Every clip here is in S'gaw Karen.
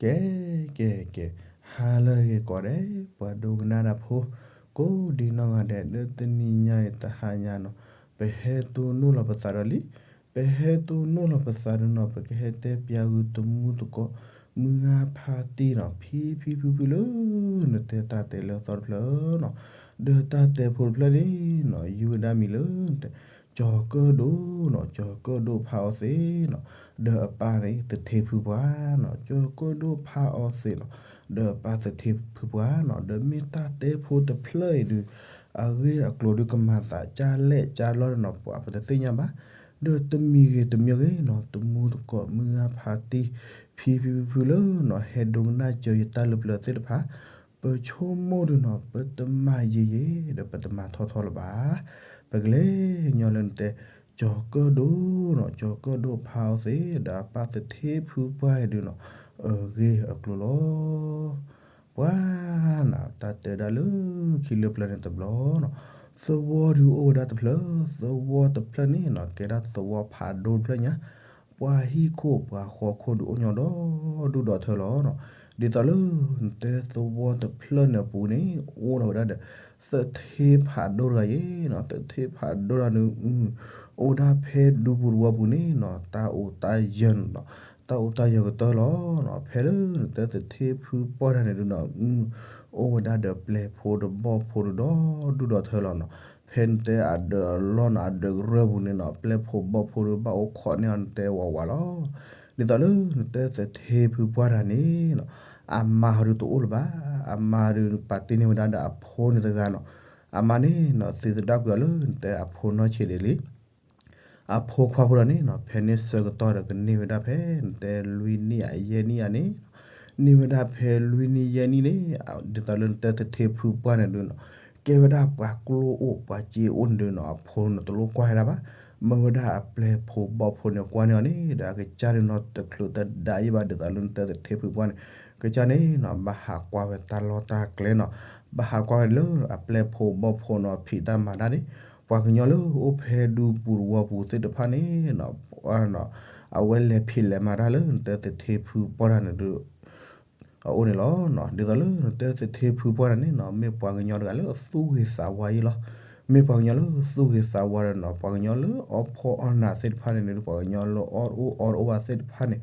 ကဲ ကဲ ကဲ, ဟါလၢအဂ့ၤကိးဂၤဒဲး ပှၤဒိကနၣ်တၢ်ဖိ ကိးဒံနီၢ်ဂၤဒဲး လၢတနံၤညါအံၤတဟါညါနီၤ, ပဟဲတိၢ်နီၣ်လီၤပသးဒီးလံ, ပဟဲတိၢ်နီၣ်လီၤပသးဒီးနီၤ ပကဟဲတဲပၠးဂုာ်တမူသကိး မုၢ်ဂၤဖါတံၢ်နီၤ ဖံဖံဖုဖုလၢ နတဲတၢ်တဲလၢအသီတဖျၢၣ်နီၤ, ဒီးတၢ်တဲဖိတဖျၢၣ်န့ၣ်နီၤ ယုၢ်ဝဲဒၣ်မံၤလၢ ကၠီၤကၢၣ်ဒိၣ်နီၤ, ကၠီၤကၢၣ်ဒိၣ်ဖးအီသံးနီၤ, ဒီးအပၢ်န့ၣ်သထ့ဖုပှၢ်နီၤ, ကၠီၤကၢၣ်ဒိၣ်ဖးအီသံးနီၤ, ဒီးအပၢ်သထ့ဖုပှၢ်နီၤ, ဒီးမ့ၢ်တၢ်တဲဖိတဖျၢၣ်အံၤဒုး အဂ့ၢ်အကျိၤဒုးကမၤသးကၢ်လဲၣ်ကၢ်လီၢ်နီၤ ပှၤပတသ့ၣ်ညါဘၣ်, ဒီးတမံၤဂ့ၤတမံၤဂ့ၤနီၤ တမူသကိးမုၢ်ဂၤဖါတံၢ် ဖံဖံဖုဖုလၢနီၤ ဟဲဒိကနၣ်စၢၤယတၢ်လၢပျၢၤသ့ၣ်တဖၣ် ပဆိကမိၣ်ဒုးနီၤ ပတမၤယံာ်ယံာ် ဒီးပတမၤထီထီလၢၤဘၣ်. ပကလဲၤညီလၢနတဲ ကၠီၤကၢၣ်ဒိၣ်နီၤ, ကၠီၤကၢၣ်ဒိၣ်ဖးအီသံး ဒီးအပၢ်သထ့ဖုပှၢ်အံၤဒုးနီၤ အဂ့ၢ်အကျိၤလီၤ. ပှၤနီၤ တၢ်တဲဒၣ်လၢခံလၢပျၢၤန့ၣ်တဘျီနီၤ, သဝီဒုးအိၣ်ဝဲဒၣ်တဖျၢၣ်, သဝီတဖျၢၣ်န့ၣ်နီၤ ကဲဒၣ်သဝီဖးဒိၣ်တဖျၢၣ်ညါ ပှၤဟံၣ်ခိၣ်ပှၤဃီခိၣ်ဒုးအိၣ်ညီဒီဒူၣ်ဒီထၢလီၤနီၤ. ဒ်သိးလၢ နတဲသဝီတဖျၢၣ်န့ၣ်အပူၤန့ၣ် အိၣ်ဒီးဝဲဒၣ်ဒီး သထ့ဖးဒိၣ်တဂၤယဲနီၤ, သထ့ဖးဒိၣ်တဂၤန့ၣ် အိၣ်ဝဲဒၣ်ဖဲဒူပူၤတဝီပူၤန့ၣ်နီၤ တၢ်အိၣ်တၢ်ယၢၤနီၤ, တၢ်အိၣ်တၢ်ယၢၤကတၢၢ်လီၤနီၤ. ဖဲလၢနတဲသထ့ဖုပှၢ်တဂၤန့ၣ်ဒုးနီၤ အိၣ်ဝဲဒၣ်ဒီးပျဲၢ်ဖိဒီးဘီၣ်ဖိဒီးဒီဒူၣ်ဒီထၢလီၤနီၤ. ဖဲနတဲအဒၢးအလီၢ်နီၤ အဒၢးကရၢၢ်ပူၤန့ၣ်နီၤ ပျဲၢ်ဖိဘီၣ်ဖိဒီးဘၣ်အိၣ်ခိးန့ၢ်အီၤ နတဲဝးဝးလီၤ. ဒ်သိးလၢနတဲသထ့ဖုပှၢ်တဂၤန့ၣ်နီၤ အမါဟီဒုးတအိၣ်လၢၤဘၣ်, အမါဒုး ပာ်တ့ၢ်န့ၢ်ဝဲဒၣ်ဒီးအဖိန့ၣ်တဂၤနီၤ. အမါန့ၣ်နီၤ သံသဒၣ်ကွံာ်အီၤလၢနတဲအဖိနီၢ်ဆံးဒံးလံ အဖိခွါဖိတဂၤန့ၣ်နီၤ ဖဲန့ၣ်ဆၢကတီၢ်ဒီးကန့ၢ်ဝဲဒၣ်ဖဲ နတဲလွံၢ်နံၣ်အယဲၢ်နံၣ်ဧါန့ၣ်, န့ၢ်ဝဲဒၣ်ဖဲလွံၢ်နံၣ်ယဲၢ်နံၣ်န့ၣ် ဒ်သိးလၢနတဲသထ့ဖုပှၢ်န့ၣ်ဒုးနီၤ ကဲဝဲဒၣ်ပှၤကျိၣ်အိၣ်ပှၤစ့အိၣ်န့ၣ်ဒုးနီၤ အဖိန့ၣ်တလိၣ်ကွၢ်ဝဲဒၣ်ဘၣ်, မ့ၢ်ဝဲဒၣ်အပျဲၢ်ဖိဘီၣ်ဖိန့ၣ်ကွၢ်န့ၢ်အီၤန့ၣ်ဒီး အကစၢ်ဒုးနီၤတချုးတဒါယံာ်ဘၣ် ဒ်သိးလၢနတဲသထ့ဖုပှၢ်န့ၣ် ကစၢ်န့ၣ်နီၤ ဘၣ်ဟးကွၢ်ဝဲတၢ်လီၢ်တၢ်ကျဲနီၤ, ဘၣ်ဟးကွၢ်ဝဲလၢအပျဲၢ်ဖိဘီၣ်ဖိနီၤ ဖံးတၢ်မၤတၢ်န့ၣ်, ပှၤကညီလၢအိၣ်ဖဲဒူပူၤတဝီပူၤသ့ၣ်တဖၣ်န့ၣ်နီၤ အဝဲလဲၤဖံးလဲၤမၤတၢ်လၢနတဲသထ့ဖုပှၢ်တဂၤန့ၣ်ဒုး အအိၣ်န့ၣ်လီၤ. ဒ်သိးလၢနတဲသထ့ဖုပှၢ်တဂၤန့ၣ်နီၤ မ့ၢ်ပှၤကညီတဂၤလၢအသူၣ်ဂ့ၤသးဝါယဲလီၤ. မ့ၢ်ပှၤကညီလၢသူၣ်ဂ့ၤသးဝါဒီးနီၤ ပှၤကညီလၢအီၣ်ဖှီၣ်အီၣ်နးသ့ၣ်တဖၣ်န့ၣ်ဒုး ပှၤကညီလၢအီၣ်တအိၣ်အီတအိၣ်ဘၣ်သ့ၣ်တဖၣ်န့ၣ်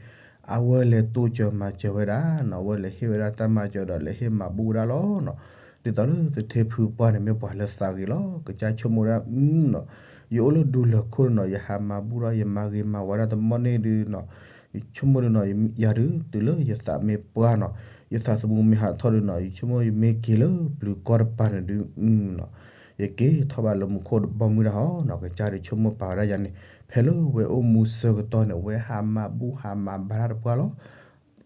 အဝဲလဲၤတိစၢၤမၤစၢၤဝဲဒၣ်နီၤ, အဝဲလဲၤဟ့ၣ်ဝဲဒၣ်တၢ်မၤစၢၤဒီးလဲၤဟ့ၣ်မၤဘူၣ်ဝဲဒၣ်လီၤနီၤ. ဒ်သိးလၢသထ့ဖုပှၢ်န့ၣ် မ့ၢ်ပှၤလၢသးဂ့ၤလီၤ. ကစၢ်ဆိကမိၣ်ဒၣ်နီၤ ယအိၣ်လၢဒူလၢၢ်ခိၣ်န့ၣ်နီၤ ယဟးမၤဘူၣ်ဒီးယမၤဂ့ၤမၤဝါဒၣ်တမီၢ်န့ၣ်ဒုးနီၤ ယဆိကမိၣ်ဒုးနီၤ ယၤဒုးတုၤလၢယသးမ့ၢ်ပှၢ်နီၤ, ယသးသမူမ့ၢ်ဟးထီၣ်ဒုးနီၤ ယဆိကမိၣ်ယမ့ၢ်က့ၤလၢပျုၤကီၢ်တပၤန့ၣ်ဒုး နီၤ ယက့ၤထီၣ်ဘၣ်လၢမူခိၣ်တဘီမုၢ်ဒၣ်ဟီနီၤ. ကစၢ်ဒုးဆိကမိၣ်ပာ်ဝဲဒၣ်ယၤန့ၣ် ဖဲလၢဝဲအိၣ်မူဆၢကတီၢ်န့ၣ် ဝဲဟးမၤဘူၣ်ဟးမၤဘါတၢ်တပှၢ်လီၤ.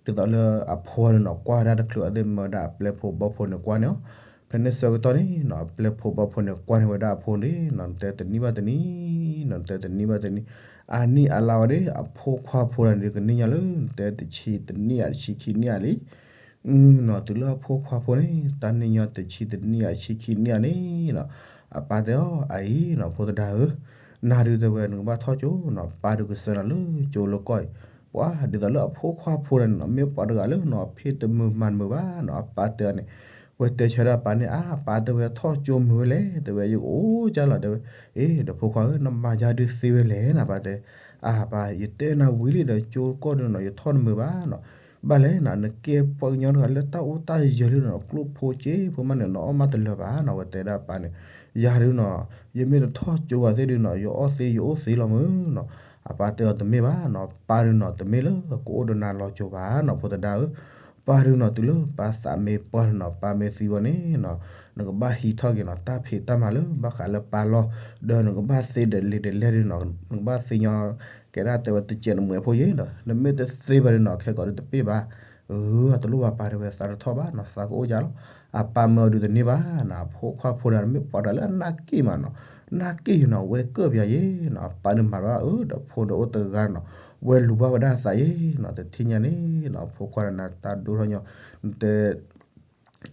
ဒ်သိးလၢအဖိန့ၣ်နီၤ ကွၢ်ဝဲဒၣ်တချုးအသ့ၣ်မၢဝဲဒၣ်အပျဲၢ်ဖိဘီၣ်ဖိန့ၣ်ကွၢ်န့ၣ်လီၤ. ဖဲန့ၣ်ဆၢကတီၢ်န့ၣ်နီၤ အပျဲၢ်ဖိဘီၣ်ဖိန့ၣ်ကွၢ်န့ၢ်ဝဲဒၣ်အဖိန့ၣ်နီၤ နတဲတနံၣ်ဘၣ်တနံၣ်နီၤ နတဲတနံၣ်ဘၣ်တနံၣ် အနံၣ်အလါဝဲဒၣ် အဖိခွါဖိတဂၤန့ၣ်ဒုး ကန့ၢ်ညါလၢနတဲတဆံတနံၣ်ဧါ တဆံခံနံၣ်ဧါလံ နီၤ တုၤလၢအဖိခွါဖိန့ၣ် တၢ်န့ၢ်ညီတဆံတနံၣ်ဧါ တဆံခံနံၣ်ဧါန့ၣ်နီၤ အပၢ်တဲအီၤ အအံၤနီၤ ဖိသဒါဧၢ, နၤဒုးတဲဝဲ နကဘၣ်ထီၣ်ကၠိနီၤ ပၢ်ဒုးကစၢၢ်နၤလၢကၠိလၢကီၢ်အံၤ, ပှၤဒ်သိးလၢအဖိခွါဖိတဂၤန့ၣ်နီၤ မ့ၢ်ပှၤတဂၤလၢနီၤ ဖ့ၣ်တမုာ်မၤတမုာ်ဘၣ်နီၤ အပၢ်တဲအီၤန့ၣ်, ဝဲတဲဆၢဒၣ်ပၢ်န့ၣ် အါ ပၢ်တဲဝဲထီၣ်ကၠိမုာ်ဝဲလဲၣ် တဲဝဲ ယကအိၣ်ကၢ်လီၤ တဲဝဲ, အ့ ဒီးဖိခွါဧၢ နမၤယၤဒုးသ့ဝဲလဲၣ်နီၤ ပၢ်တဲ, အါ ပၢ် ယတဲနၤဝံၤလံဒီးကၠိကီၢ်ဒုးနီၤ ယထီၣ်တမုာ်ဘၣ်နီၤ ဘၣ်လဲၣ်နီၤ နကဲပှၤကညီတဂၤလၢတၢ်အိၣ်တၢ်ယၢၤလံနီၤ ကျိၣ်ဖိစ့ဖိမးန့ၣ် နအီၣ်မးတလၢာ်ဘၣ်နီၤ ဝဲတဲဒၣ်ပၢ်န့ၣ်, ယၤဒုးနီၤ ယမ့ၢ်တထီၣ်ကၠိဘၣ်သ့ၣ်ဒုးနီၤ ယအီၣ်သ့ယအိၣ်သ့လီၤမုၢ်နီၤ, အပၢ်တဲအီၤတမ့ၢ်ဘၣ်နီၤ ပၢ်ဒုးနီၤ တမ့ၢ်လၢကအိၣ်ဒီးနၤလီၤကၠိဘၣ်နီၤ ဖိသဒါဧၢ, ပၢ်ဒုးနီၤ တုၤလၢပၢ်သးမ့ၢ်ပှၢ်ဒုးနီၤ ပၢ်မ့ၢ်သံဝဲန့ၣ်နီၤ နကဘၣ်ဟံးထီၣ်က့ၤနီၤ တၢ်ဖံးတၢ်မၤလၢဘၣ်ဃးလၢပၢ်လီၢ်, ဒီးနကဘၣ်သ့ဒီးလံာ်ဒီးလဲၢ်ဒုးနီၤ နကဘၣ်သ့ညီ ကဲဒၣ်တဲဝဲတစဲးနမှဲးဖိယဲဒီး နမ့ၢ်တသ့ဘၣ်ဒုးနီၤ ခဲကိးဒုးတပ့ၢ်ဘၣ်, အၢ အတလိၣ်ဘၣ်ပၢ်တဲဝဲသးတထီၣ်ဘၣ်နီၤ သးကအိၣ်ယၤလီၤ, အပၢ်မၢအီၤဒုးတန့ၢ်ဘၣ်နီၤ အဖိခွါဖိတဂၤန့ၣ် မ့ၢ်ပှၤတဂၤလၢအနၢ်က့ၣ်မးနီၤ, နၢ်က့ၣ်နီၤ ဝဲကၢၣ်ပယၤယဲနီၤ အပၢ်ဒုးမၤဘၣ်အၢ ဒီးဖိဒီးအိၣ်တဂၤနီၤ, ဝဲလူၤဘၣ်ဝဲဒၣ်အသးယဲနီၤ တထံၣ်ညါန့ၣ်နီၤ အဖိခွါတဂၤန့ၣ် တၢ်ဒိၣ်ထီၣ်ညီ နတဲ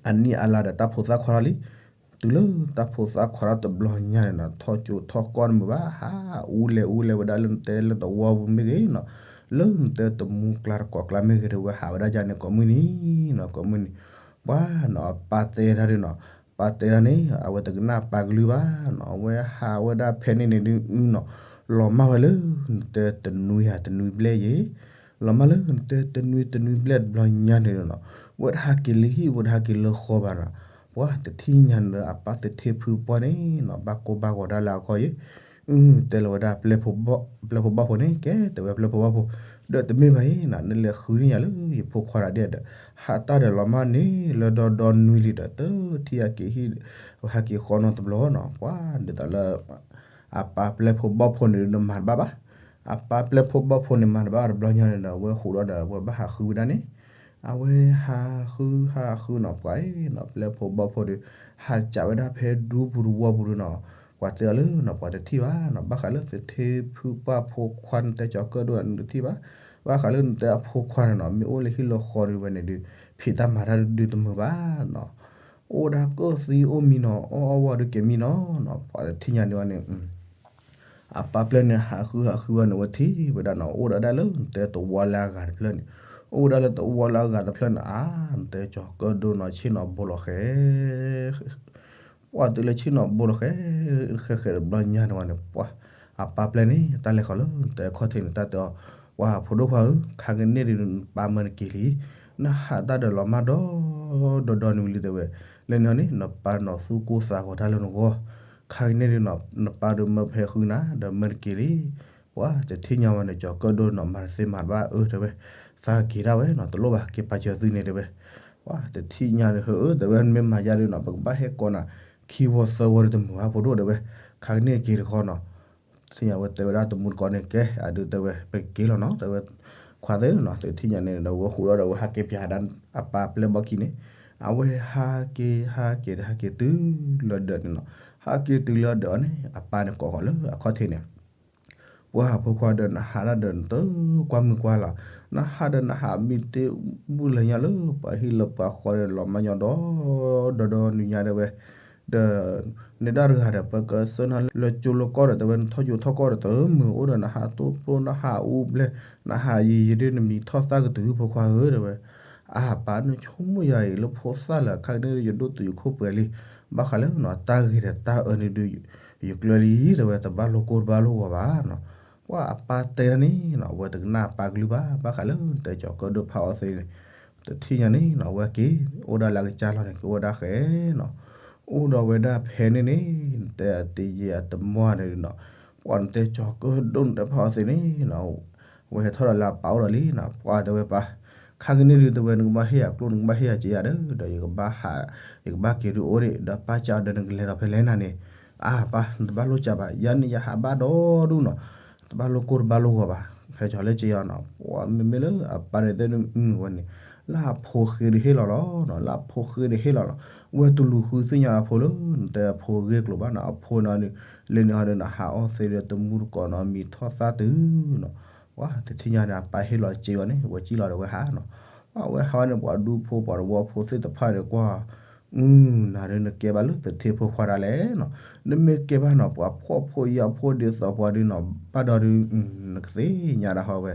အနံၣ်အလါဒီးတၢ်ဖိသၣ်ခွါထီၣ်လံ, တုၤလၢတၢ်ဖိသၣ်ခွါထီၣ်တဘျီညါန့ၣ်နီၤ ထီၣ်ကၠိထီၣ်ကီၢ်တမုာ်ဘၣ် ဟးအူလဲၤအူလဲၤဝဲဒၣ်လၢနတဲလၢသဝီပူၤမ့ၢ်ဂ့ၤနီၤ, လၢနတဲတမူကျါတကိးကျါမ့ၢ်ဂ့ၤဒီး ဝဲဟးဝဲဒၣ်ယၤန့ၣ် ကိးမုၢ်နံၤနီၤ ကိးမုၢ်နံၤ, ပှၤနီၤ အပၢ်တဲဒၣ်ဒုနီၤ, ပၢ်တဲဒၣ်န့ၣ် အဝဲတကနၣ်ပၢ်ကလုၢ်ဘၣ်နီၤ, အဝဲဟးဝဲဒၣ်ဖဲန့ၣ်န့ၣ်ဒုနီၤ, လီၤမၢ်ဝဲလၢနတဲတနွံဧါတနွံဘျဲၣ်ယဲ လီၤမၢ်လၢနတဲတနွံတနွံဘျဲၣ်တဘျီညါန့ၣ်နီၤ, ဝဲတဟးက့ၤလၢဟံၣ် ဝဲတဟးက့ၤလၢဃီဘၣ်နီၤ, ပှၤတထံၣ်ညါန့ၣ်လၢအပၢ်သထ့ဖုပှၢ်န့ၣ်နီၤ ဘၣ်ကိၢ်ဘၣ်ဂီၤဒၣ်လၢအခီၣ်ယဲ, တဲလီၤဝဲဒၣ် ပျဲၢ်ဖိဘီၣ်ဖိန့ၣ် ကဲ တဲဝဲပျဲၢ်ဖိဘီၣ်ဖိ, ဒီးတမ့ၢ်ဘၣ်အံၤနီၤ နလဲၤဃုန့ၢ်ယၤလၢယဖိခွါဒၣ်ဒဲးဒီး, ဟးတၢ်ဒီးလီၤမၢ်န့ၣ် လၢဒီဒီနွံလံဒီး တထံၣ်ဟဲက့ၤဟံၣ် ဟဲက့ၤဃီနီတဘျီနီၤ, ပှၤဒ်သိးလၢ အပၢ်ပျဲၢ်ဖိဘီၣ်ဖိန့ၣ်ဒုး နမၤတဘၣ်ဘၣ်, အပၢ်ပျဲၢ်ဖိဘီၣ်ဖိန့ၣ် မၤတဘၣ်တဘျီညါန့ၣ်ဒီး အဝဲဟူးဒီးဒီး အဝဲဘၣ်ဟးဃုဝဲဒၣ်န့ၣ်, အဝဲဟးဃုဟးဃုနီၤ ပှၤအံၤနီၤ ပျဲၢ်ဖိဘီၣ်ဖိဒီး ဟးကးဝဲဒၣ်ဖဲဒူပူၤတဝီပူၤဒုနီၤ, ပှၤတဲအီၤလၢနီၤ ပှၤတထံၣ်ဘၣ်နီၤ ဘၣ်ဃးလၢသထ့ဖုပှၢ်ဖိခွါန့ၣ် တဲကၠီၤကၢၣ်ဒိၣ် နတထံၣ်ဘၣ်, ဘၣ်ဃးလၢနတဲအဖိခွါန့ၣ်နီၤ မ့ၢ်အိၣ်လၢဟံၣ်လၢဃီဒုးဝဲန့ၣ်ဒုး ဖံးတၢ်မၤတၢ်ဒုးတမုာ်ဘၣ်နီၤ အိၣ်ဒၣ်ကၢၢ်သံအိၣ်မံနီၤ အီၣ်အီၣ်ဝီဒုးက့ၤမံနီၤနီၤ ပှၤတထံၣ်ညါန့ၣ်ဝဲန့ၣ်, အပၢ်ပျဲၢ်န့ၣ် ဟးဃုဟးဃုဝဲန့ၣ် ဝဲထံၣ်ဝဲဒၣ်နီၤ အိၣ်ဒၣ်ဒၣ်လၢနတဲတဝီလၢအဂၤတဖျၢၣ်န့ၣ်, အိၣ်ဝဲဒၣ်လၢတဝီလၢအဂၤတဖျၢၣ်န့ၣ် အါ နတဲကၠီၤကၢၣ်ဒိၣ်နီၤ ဆ့ၣ်နီၤဘိလီၤဃဲ ပှၤတုၤလၢဆ့ၣ်နီၤဘိလီၤဃဲ ဃဲဃဲတဘျီညါန့ၣ်ဝဲန့ၣ် ပှၤ အပၢ်ပျဲၢ်န့ၣ် တၢ်လဲၤဃီၤလၢနတဲခီၣ်ထံးန့ၣ် တၢ်တဲအီၤ, ပှၤဖိဒိၣ်ခွါဧၢ ခါကန့ၣ်ဒုး နပၢ်မၢနက့ၤလံ, နဟးတၢ်ဒီးလီၤမၢ်ဒီ ဒီဒီနွံလံတဲဝဲ, လၢန့ၣ်န့ၣ် နပၢ်နီၢ်သူၣ်ကိၢ်သးဂီၤတၢ်လၢနဂီၢ်, ခါကန့ၣ်ဒုးနီၤ နပၢ်ဒုးမၢဖဲဃုနၤ ဒီးမၢနက့ၤလံ, ပှၤတထံၣ်ညါဝဲန့ၣ် ကၠီၤကၢၣ်ဒိၣ်နီၤ မၤတသ့မၤတဘၣ်အၢတဲဝဲ, သးက့ၤဒၣ်ဝဲနီၤ တလိၣ်ဘၣ်က့ၤပာ်စၢၤသုန့ၣ်တဲဝဲ, ပှၤတထံၣ်ညါန့ၣ် ဟၢအၢတဲဝဲ မ့ၢ်မၤယါဒုးနီၤ ပကဘၣ်ဟဲကိးနၤ ခံဝီသၢဝီဒုးတမုာ်ဘၣ်ဖိဒိၣ်တဲဝဲ, ခါကန့ၣ်က့ၤတခီနီၤ သ့ၣ်ညါဝဲတဲဝဲဒၣ်တမူတကိးန့ၣ် ကဲ အဒုးတဲဝဲ ပက့ၤလီၤနီၤ တဲဝဲ, ခွါသ့ၣ်နီၤ တထံၣ်ညါန့ၣ်ဒီး ဝဲဃူးဒီးဒီး ဝဲဟးက့ၤပၠးဒၣ်အပၢ်ပျဲၢ်ဘီၣ်ခံန့ၣ်, အဝဲဟးက့ၤ ဟးက့ၤ ဟးက့ၤတုၤလၢဒၢးန့ၣ်နီၤ, ဟးက့ၤတုၤလၢဒၢးအီၤန့ၣ် အပၢ်န့ၣ်ကိးဃီၤလၢအခီၣ်ထံးန့ၣ် ပှၤဖိခွါဒီးနဟးဒၣ်ဒီးနတကွၢ်မုၢ်ကွၢ်လီၤ, နဟးဒီးနဟးမံတ့ၢ်ဘူၣ်လၢညါလၢ ပှၤဟံၣ်လၢပှၤဃီဒီးလီၤမၢ်ညီဒီး ဒီဒီနွံညါတဲဝဲ, ဒီး နဒၣ်တဂၤဒီး ပကဆှၢနၤလၢကၠိလၢကီၢ်ဒီး တဲဝဲ နထီၣ်ကၠိထီၣ်ကီၢ်ဒီး တမုာ်အိၣ်ဒီးနဟးတိၢ်ပျိၢ် နဟးအူဘျဲၣ် နဟးယံာ်ယံာ်ဒ် နမံၤထီၣ်သၣ်ကတုၤ ဖိခွါဧၢ တဲဝဲ, အၢ ပၢ် နဆိကမိၣ်ယၤအံၤလၢဖိသၣ်လၢ ခါကန့ၣ် ယဒိၣ်တုာ်ယခိၣ်ပှဲၤလံ, ဘၣ်ဃးလၢနီၤ တၢ်ဂ့ၤဒီးတၢ်အၢန့ၣ်ဒုး ယကျၢၤလံ တဲဝဲ တဘၣ်လိၣ်ကိၢ်တဘၣ်လိၣ်ဂီၤဘၣ်နီၤ, ပှၤအပၢ်တဲဒၣ်န့ၣ်နီၤ အဝဲတကနၣ်အပၢ်ကလုၢ်ဘၣ် ဘၣ်ဃးလၢတဲကၠီၤကၢၣ်ဒိၣ်ဖးအီၣ်သ့န့ၣ်, တထံၣ်ညါန့ၣ်နီၤ အဝဲက့ၤ အိၣ်ဒၣ်လၢအကစၢ်လီၢ်န့ၣ် ကအိၣ်ဝဲဒၣ်ဃဲနီၤ, အိၣ်ဒီးဝဲဒၣ်ဖဲန့ၣ်န့ၣ် နတဲအတယံာ်အတမီၢ်န့ၣ်နီၤ, ပှၤနတဲကၠီၤကၢၣ်ဒိၣ်နတဲဖးအီၣ်သ့န့ၣ်နီၤ ဝဲဟဲထီၣ်ဒီးလၢအပၢ်အိၣ်ဒီးလံနီၤ, ပှၤတဲဝဲပၢ်, ခါကန့ၣ်ဒုး တဲဝဲ နကဘၣ်ဟ့ၣ်ယၤကျိၣ် နကဘၣ်ဟ့ၣ်ယၤစ့ယၤဒီး ဒီးယကဘၣ်ဟး ယကဘၣ်က့ၤဒုးအိၣ်ဒံး ဒီးပၢ်ကၢ်အီၤဒီး နကလဲၤဒီးဖဲလဲၣ်နၤန့ၣ်, အၢ ပၢ် နတဘၣ်လိၣ်ကၢ်ဘၣ် ယၤန့ၣ် ယဟးဘၣ်ဒီဒူၣ်နီၤ, တဘၣ်လိၣ်ကိၢ်တဘၣ်လိၣ်ဂီၤဘၣ်, ဖဲကၠီၤလၢကၢ်အီၤနီၤ, ပှၤမ့မ့ၢ်လၢအပၢ်န့ၣ်တဲဒုး ဝဲန့ၣ် လၢအဖိဃ့ဒုးဟ့ၣ်လီၤလီၤနီၤ, လၢအဖိဃ့ဒုးဟ့ၣ်လီၤလီၤ, ဝဲတလူၤဃုသ့ၣ်ညါအဖိလၢ နတဲအဖိဂ့ၢ်ကျိၤဘၣ်နီၤ, အဖိန့ၣ်ဒုး လဲၤန့ၣ်ဟီဒုးနီၤ ဟးအီၣ်သ့ဒီးတမူတကိးနီၤ မံၤထီၣ်သၣ်တုၤနီၤ, ပှၤတထံၣ်ညါန့ၣ် အပၢ်ဟ့ၣ်လီၤစ့ဝဲန့ၣ် ဝဲကံၣ်လီၤဒီးဝဲဟးနီၤ, ပှၤဝဲဟးဝဲန့ၣ် ပှၤဒူဖိပှၤတဝီဖိသ့ၣ်တဖၣ်ဒီးကွၢ် အၢ နၤဒုးနကဲဘၣ်လၢသထ့ဖိခွါဒၣ်လဲၣ်နီၤ, နမ့ၢ်ကဲဘၣ်နီၤ ပှၤဖှီၣ်ဖိယာ်ဖိဒ်သိးပှၤဒုးနီၤ ဘၣ်ဒီးဒုး နကသ့ၣ်ညါဒၣ်ဟီဝဲ,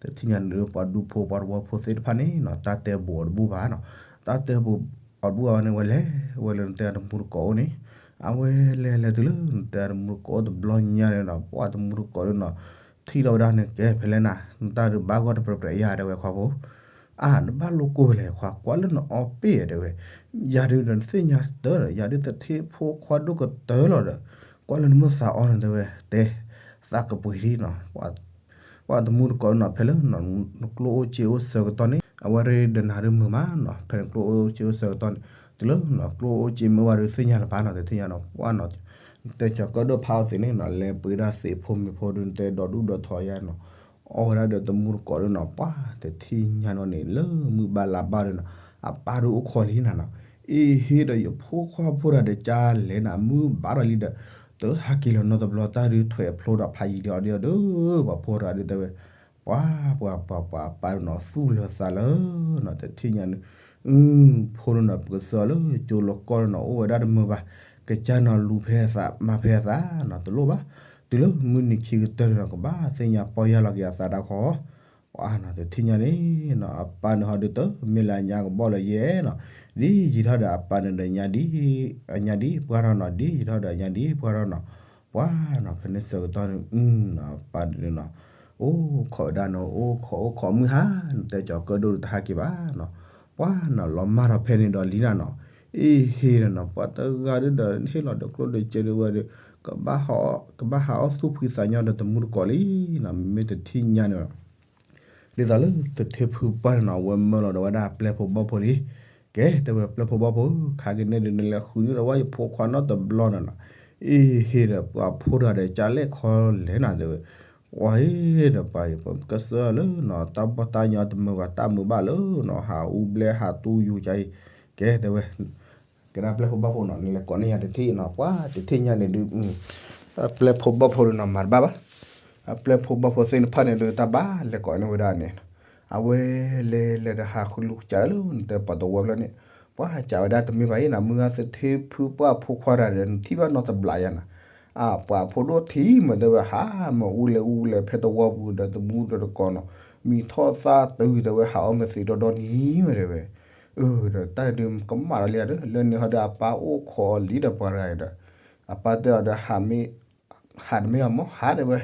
တထံၣ်ညါန့ၣ်ဒုး ပှၤဒူဖိပှၤတဝီဖိသ့ၣ်တဖၣ်န့ၣ်နီၤ တၢ်တဲဘူးအီၤတဘူၣ်ဘၣ်နီၤ, တၢ်တဲဘူးအီၤတဘူၣ်ဘၣ်န့ၣ် ဝဲလဲၤဝဲလၢနတဲတမူတကိးအိၣ်န့ၣ်, အဝဲလဲၤလဲၤတုၤလၢနတဲတမူတကိးအိၣ်တဘျီညါန့ၣ်နီၤ ပှၤတမူတကိးဒုးနီၤ ထံၣ်ထီၣ်ဝဲဒၣ်န့ၣ် ကဲဖဲလဲၣ်နၤ နတၢ်ဒုးဘၣ်ဂီၢ်တပြဲးပြဲးယၤတဲဝဲခွါဖိ အၢ နဘၣ်လိၣ်ကိၢ်ဖဲလဲၣ်ခွါ ကွၢ်လၢနအီၣ်ပ့ၢ်တဲဝဲ, ယၤဒုးဒီးနသ့ၣ်ညါတၢ်ဒီး ယၤဒုးသထ့ဖိခွါဒိၣ်ကတၢၢ်လီၤဒီး ကွၢ်လၢနမ့ၢ်သးအီၣ်န့ၣ်တဲဝဲ တဲ သးကပှ့ၤဒံးနီၤ, ပှၤတမူတကိးနီၤ ဖဲလၢ နကျိၣ်အိၣ်စ့အိၣ်ဆၢကတီၢ်န့ၣ် အဝဲရ့ဒီးနၤဒုးမုာ်မးနီၤ, ဖဲနကျိၣ်အိၣ်စ့အိၣ်ဆၢကတီၢ်န့ၣ် တုၤလၢနကျိၣ်အိၣ်စ့မ့ၢ်ဝဲဒုးသ့ၣ်ညါလၢၤဘၣ်နီၤ တထံၣ်ညါနီၤ ပှၤနီၤ တဲကၠီၤကၢၣ်ဒိၣ်ဖးအီၣ်သ့ၣ်န့ၣ်နီၤ လဲၤပှ့ၤဒၣ်သ့ၣ်ဖိမ့ၤဖိဒုး နတဲဒီဒူၣ်ဒီထီယါနီၤ အီၣ်ဝဲဒၣ်ဒီးတမူတကိးဒုးနီၤ ပှၤတထံၣ်ညါနီၤန့ၣ် လၢမုၢ်ဘၣ်လါဘၣ်ဒုးနီၤ အပၢ်ဒုးအိၣ်ခိးလံနၤနီၤ, အ့ ဟ့ၣ်ဒီးယဖိခွါဖိတဂၤဒီးကလဲၣ်နၤ မုၢ်ဘၣ်ဒီးလံဒီး တဟးက့ၤလီၤနီတဘျီ တၢ်ဒုးထွဲးဖျိဒီးဖးယံၤဒီးအီၤဒီး ပှၤဖိတဂၤဒုးတဲဝဲ ပှၤ ပှၤ ပှၤ ပှၤ အပၢ်ဒုးနီၤ သူၣ်လၢသးလၢနီၤ တထံၣ်ညါန့ၣ် အု ဖိဒုးနီၤ ပကစၢ်လၢကၠိလီၤကီၢ်နီၤ အိၣ်ဝဲဒၣ်တမုာ်ဘၣ် ကစၢ်နီၤလူၤဖဲအသး မၤဖဲအသးနီၤ တလိၣ်ဘၣ် တုၤလၢမုၢ်နံၤခံကတၢၢ်န့ၣ်နီၤ ကဘၣ်သ့ၣ်ညါပီၢ်ယၢ်လီၤက့ၤအသးတၢ်ခီ ပှၤနီၤ တထံၣ်ညါန့ၣ်နီၤ အပၢ်န့ၣ်ဟီဒုးတမ့ၢ်လၢအညါကဘီၣ်လၢၤယဲနီၤ, ဒ်ယံာ်ထီၣ်ဒီးအပၢ်န့ၣ်ဒီး အညါဒ်ပှၢ်ထီၣ်နီၤ, ဒ်ယံာ်ထီၣ်ဒီးအညါဒ်ပှၢ်ထီၣ်နီၤ, ပှၤနီၤ ဖဲန့ၣ်ဆၢကတီၢ်န့ၣ် အပၢ်ဒုးနီၤ အိၣ်ခိးဝဲဒၣ်နီၤ အိၣ်ခိးအိၣ်ခိးမုၢ်ဟါ နတဲကၠီၤကၢၣ်ဒိၣ်တဟးက့ၤဘၣ်နီၤ, ပှၤနီၤ လီၤမၢ်ထီၣ်ဖဲန့ၣ်ဒီးလံနၤနီၤ, အ့ဟ့ဒီးနီၤ ပှၤတဂၤဒုးဒီး ဟ့ၣ်လီၤဒီးကျိၣ်ဒီးစ့ဒုးဝဲဒီး ကဘၣ်ဟးအီၣ်သူၣ်ဖှံသးညီဒီးတမူတကိးလံနီၤ, မ့မ့ၢ်တထံၣ်ညါန့ၣ် ဒ်သိးလၢသထ့ဖုပှၢ်န့ၣ်နီၤ အဝဲမၢလီၤဒီးဝဲဒၣ်ပျဲၢ်ဖိဘီၣ်ဖိလံ, ကဲ တဲဝဲပျဲၢ်ဖိဘီၣ်ဖိ ခါက့ၤန့ၣ်ဒုး နလဲၤဃုန့ၢ်ဒီးဝဲယဖိခွါနီတဘျီန့ၣ်နီၤ, အ့ဟ့ဒီးပှၤဖိတဂၤဒီး ကၢ်လဲၣ်ခီလဲၣ်နၤ တဲဝဲ, ပှၤဟ့ဒီးပှၤ ပကစၢ်လၢနီၤ တၢ်ဘီၣ်တၢ်ညီတမုာ်ဘၣ် တၢ်မုာ်ဘၣ်လၢနီၤ ဟးအူဘျဲဟးတူၢ်ယူၤကါအံၤ, ကဲ တဲဝဲ ကဲဒၣ်ပျဲၢ်ဖိဘီၣ်ဖိနီၤ နလဲၤကိးန့ၢ်ယၤတထံၣ်နီၤ, ပှၤတထံၣ်ညါန့ၣ်ဒုး ပျဲၢ်ဖိဘီၣ်ဖိဒုးနီၤ မၤတဘၣ်ဘၣ်, အပျဲၢ်ဖိဘီၣ်ဖိသ့ၣ်တဖၣ်န့ၣ်ဒုး တၢ်ဘၣ်လဲၤကိးန့ၢ်ဝဲဒၣ်န့ၣ်, အဝဲလဲၤလဲၤဒီးဟးဃုလူၤကးလၢနတဲပှၤတဝီဖျၢၣ်န့ၣ်, ပှၤကးဝဲဒၣ်တမ့ၢ်ဘၣ်အံၤနၤ မုၢ်ဂၤသထ့ဖုပှၢ်ဖိခွါတဂၤဒီး နထံၣ်ဘၣ်နီတဘျီယၤနၤ, အပှၤဖိဒိၣ်ထံၣ်မး တဲဝဲ ဟးမၤအူလဲၤအူလဲၤဖဲတဝီပူၤဒီးတမူဒီးတကိးနီၤ, မံၤထီၣ်သၣ်တုၤ တဲဝဲ ဟးအီၣ်မ့ၤသံးဒီဒီနံၤမး တဲဝဲ အၢဒီးတၢ်ဒုးကမၣ်လီၤလံဧါဒီး လၢန့ၣ်ဟီဒီးအပၢ်အိၣ်ခိးအီၤလံဒီးပှၤတဂၤအံၤဒီး အပၢ်တဲအီၤဒီး ဟးမ့ၢ် ဟးတမ့ၢ်ဘၣ်မး ဟး တဲဝဲ,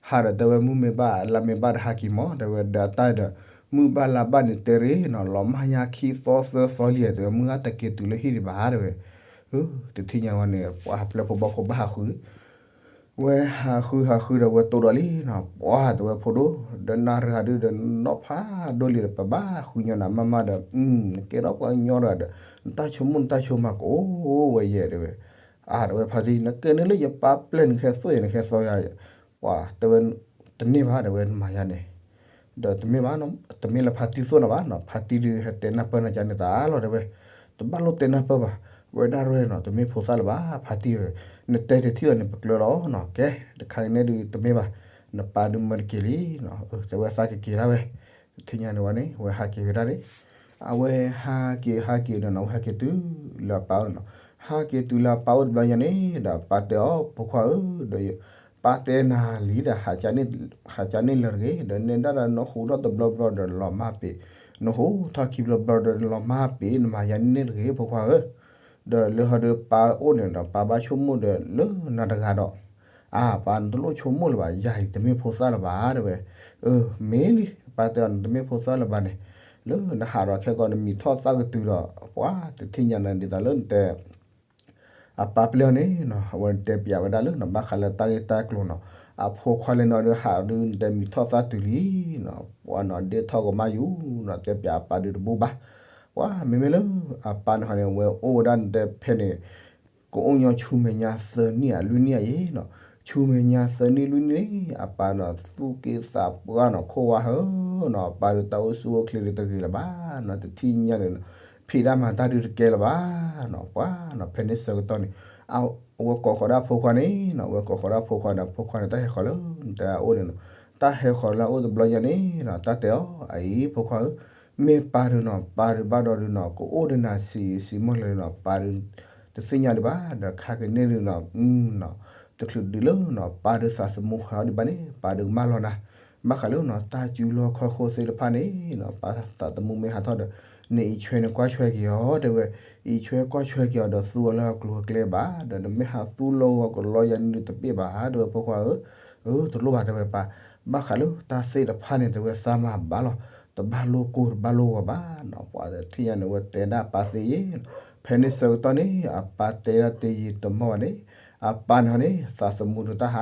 ဟးဒီးတဲဝဲ မုၢ်မ့ၢ်ဘၣ်လါမ့ၢ်ဘၣ်တဟးက့ၤမး တဲဝဲ ဒီးတၢ်ဒီး မုၢ်ဘၣ်လါဘၣ်န့ၣ်တဲရ့ၣ်နီၤ လီၤမၢ်ညါခံသီသၢသီလံ တဲဝဲ မုၢ်ဂၤတက့ၤတုၤလၢဟံၣ်ဒံးဘၣ် တဲဝဲ, တထံၣ်ညါဝဲန့ၣ် ပှၤပျဲၢ်ဖိဘီၣ်ဖိဘၣ်ဟးဃု ဝဲဟးဃုဟးဃုဒီးဝဲတိၢ်ဒီးလံနီၤ ပှၤတဲဝဲဖိဒိၣ် ဒီးနၤတဂၤဒုးဒီးနီၢ်ဖးဒိၣ်လံဒီး ပဘၣ်ဃုညီနၤမးမးဒီး နကဲထီၣ်ပှၤကညီတဂၤဒီး နတၢ်ဆိကမိၣ်နတၢ်ဆိကမးကအိၣ်ဝဲယဲ တဲဝဲ, အါ တဲဝဲဖါတံၢ် နကဲန့ၣ်လၢယပၢ်ပျဲၢ်နကဟဲသိၣ်ယၤ နကဟဲသီယၤ, ပှၤတဲဝဲ တန့ၢ်ဘၣ် တဲဝဲ နမၤယၤန့ၣ် ဒီးတမ့ၢ်ဘၣ် တမ့ၢ်လၢဖါတံၢ်သိၣ်နၤဘၣ်နီၤ ဖါတံၢ်ဒုးဟဲတဲနၢ်ပၢၢ်နၤကန့ၣ်တၢ်လီၤ တဲဝဲ, တဘၣ်လိၣ်တဲနၢ်ပၢၢ်ဘၣ်, ဝဲဒၣ်ရဲၣ်နီၤ တမ့ၢ်ဖိသၣ်လၢၤဘၣ် ဖါတံၢ်ဧၢ, နတဲတထံၣ်အီၤန့ၣ် ပကျၢၤလီၤနီၤ ကဲ တခါကန့ၣ်ဒုးတမ့ၢ်ဘၣ်, နပၢ်ဒုးမၢတက့ၤလံနီၤ တဲဝဲသးကက့ၤဒၣ်ဝဲ, တထံၣ်ညါန့ၣ်ဝဲန့ၣ် ဝဲဟးက့ၤဝဲဒၣ်န့ၣ်, အဝဲဟးက့ၤဟးက့ၤဒီးနီၤ ဝဲဟးက့ၤတုၤလၢအပၢ်အိၣ်နီၤ, ဟးက့ၤတုၤလၢအပၢ်အိၣ်တဘျီညါန့ၣ် ဒီးအပၢ်တဲအီၤ ဖိခွါဧၢ, ဒီး ပၢ်တဲနၤလံဒီး ဟးကန့ၢ်လၢၤတဂ့ၤ, ဒီးနဲဒၣ်ဒီးနဟူထီၣ်တဘျီဘျီဒီးနလီၤမၢ်ပ့ၤ, နဟူထီၣ်ခံဘျီဘျီဒီးနလီၤမၢ်ပ့ၤ နမၤယၤန့ၢ်တဂ့ၤ ဖိခွါဧၢ, ဒီးလၢဟီဒီးပၢ်အိၣ်န့ၣ်ဒီး ပၢ်ဘၣ်ဆိကမိၣ်ဒီးလၢနၤတဂၤဒီး, အါ ပၢ်နတလိၣ်ဆိကမိၣ်လၢၤဘၣ် ယၤအံၤတမ့ၢ်ဖိသၣ်လၢၤဘၣ် တဲဝဲ, အၢ မ့ၢ်လံ ပၢ်တဲအီၤနတမ့ၢ်ဖိသၣ်လၢၤဘၣ်န့ၣ်, လၢနဟးဒီးခဲကီးနမံၤထီၣ်သၣ်ကတုၤဒီး ပှၤတထံၣ်ညါန့ၣ်ဒ်သိးလၢနတဲ အပၢ်ပျဲၢ်အီၤန့ၣ်နီၤ အဝဲတဲပျးဝဲဒၣ်လၢနီၤ ဘၣ်ဃးလၢတၢ်ဂ့ၢ်တၢ်ကျိၤနီၤ, အဖိခွါလဲၤနီၤဒီးဟးဒုး နတဲမံၤထီၣ်သၣ်တုၤလံနီၤ, ပှၤနီၤဒ့ၣ်ထီၣ်ကမၣ်ယူၤနီၤ တဲပျးအပၢ်ဒုးတဘိဘၣ်, ပှၤမ့မ့ၢ်လၢ အပၢ်န့ၣ်ဟီန့ၣ် အဝဲအိၣ်ဝဲဒၣ်နတဲဖဲန့ၣ် ကအိၣ်ညီဆူမဲာ်ညါသၢနံၣ်ဧါ လွံၢ်နံၣ်ဧါယဲနီၤ, ဆူမဲာ်ညါသၢနံၣ်လွံၢ်နံၣ်န့ၣ် အပၢ်နီၤ သူၣ်က့သးပှၢ်နီၤ ခိၣ်ဝါဟၢနီၤ အပၢ်ဒုးတၢ်အိၣ်ဆူၣ်အိၣ်ချ့ဒုးတဂ့ၤလၢၤဘၣ်နီၤ, တထံၣ်ညါန့ၣ်နီၤ ဖံးတၢ်မၤတၢ်ဒုးတကဲလၢၤဘၣ်နီၤ, ပှၤနီၤ ဖဲန့ၣ်ဆၢကတီၢ်န့ၣ် အဝဲကိးဃီၤဒၣ်ဖိခွါန့ၣ်နီၤ အဝဲကိးဃီၤဒၣ်ဖိခွါဒီး ဖိခွါန့ၣ် တၢ်ဟဲဃီၤလၢနတဲအအိၣ်န့ၣ်နီၤ, တၢ်ဟဲဃီၤလၢအအိၣ်တဘျီညါန့ၣ်နီၤ တၢ်တဲအီၤ အအံၤ ဖိခွါဧၢ မ့ၢ်ပၢ်ဒုးနီၤ ပၢ်ဒုးဘၣ်ဒီးဒုးနီၤ ကအိၣ်ဒီးနၤဆံးဆံးမီၢ်လၢၤနီၤ ပၢ်ဒုး တသ့ၣ်ညါဒံးဘၣ် ဒီးခါကန့ၣ်ဒုးနီၤ တချုးဒုးလၢနီၤ ပၢ်ဒုးသးသမူဟးထီၣ်ဒံးဘၣ်န့ၣ် ပၢ်ဒုးကမၣ်လီၤနၤ, ဘၣ်ဃးလၢနီၤ တၢ်စုလီၢ်ခီၣ်ခိၣ်သ့ၣ်တဖၣ်န့ၣ်နီၤ ပၢ်သးသမူမ့ၢ်ဟးထီၣ်ဒီး နအံးဆွဲန့ၣ်ကွၢ်ဆွဲက့ၤအီၤ တဲဝဲ, အံးဆွဲကွၢ်ဆွဲက့ၤအီၤဒီးသူအီၤလၢအကျိၤအကျဲဘၣ် ဒီးနမ့ၢ်ဟးသူလီၤဂီၤကလီယၤန့ၣ်ဒုးတပ့ၢ်ဘၣ် တဲဝဲ ဖိခွါဧၢ, အၢ တလိၣ်ဘၣ် တဲဝဲပၢ်, ဘၣ်ဃးလၢတၢ်သ့ၣ်တဖၣ်န့ၣ် တဲဝဲသးမၤဘၣ်လီၤ, တဘၣ်လိၣ်ကိၢ်တဘၣ်လိၣ်ဂီၤဘၣ်နီၤ, ပှၤတထံၣ်ညါန့ၣ် အဝဲတဲဒၣ်အပၢ်သ့ယဲ, ဖဲန့ၣ်ဆၢကတီၢ်န့ၣ် အပၢ်တဲဒၣ်တယံာ်တမီၢ်ဘၣ်န့ၣ်, အပၢ်န့ၣ်ဟီန့ၣ် သးသမူဒုးတၢ်ဟ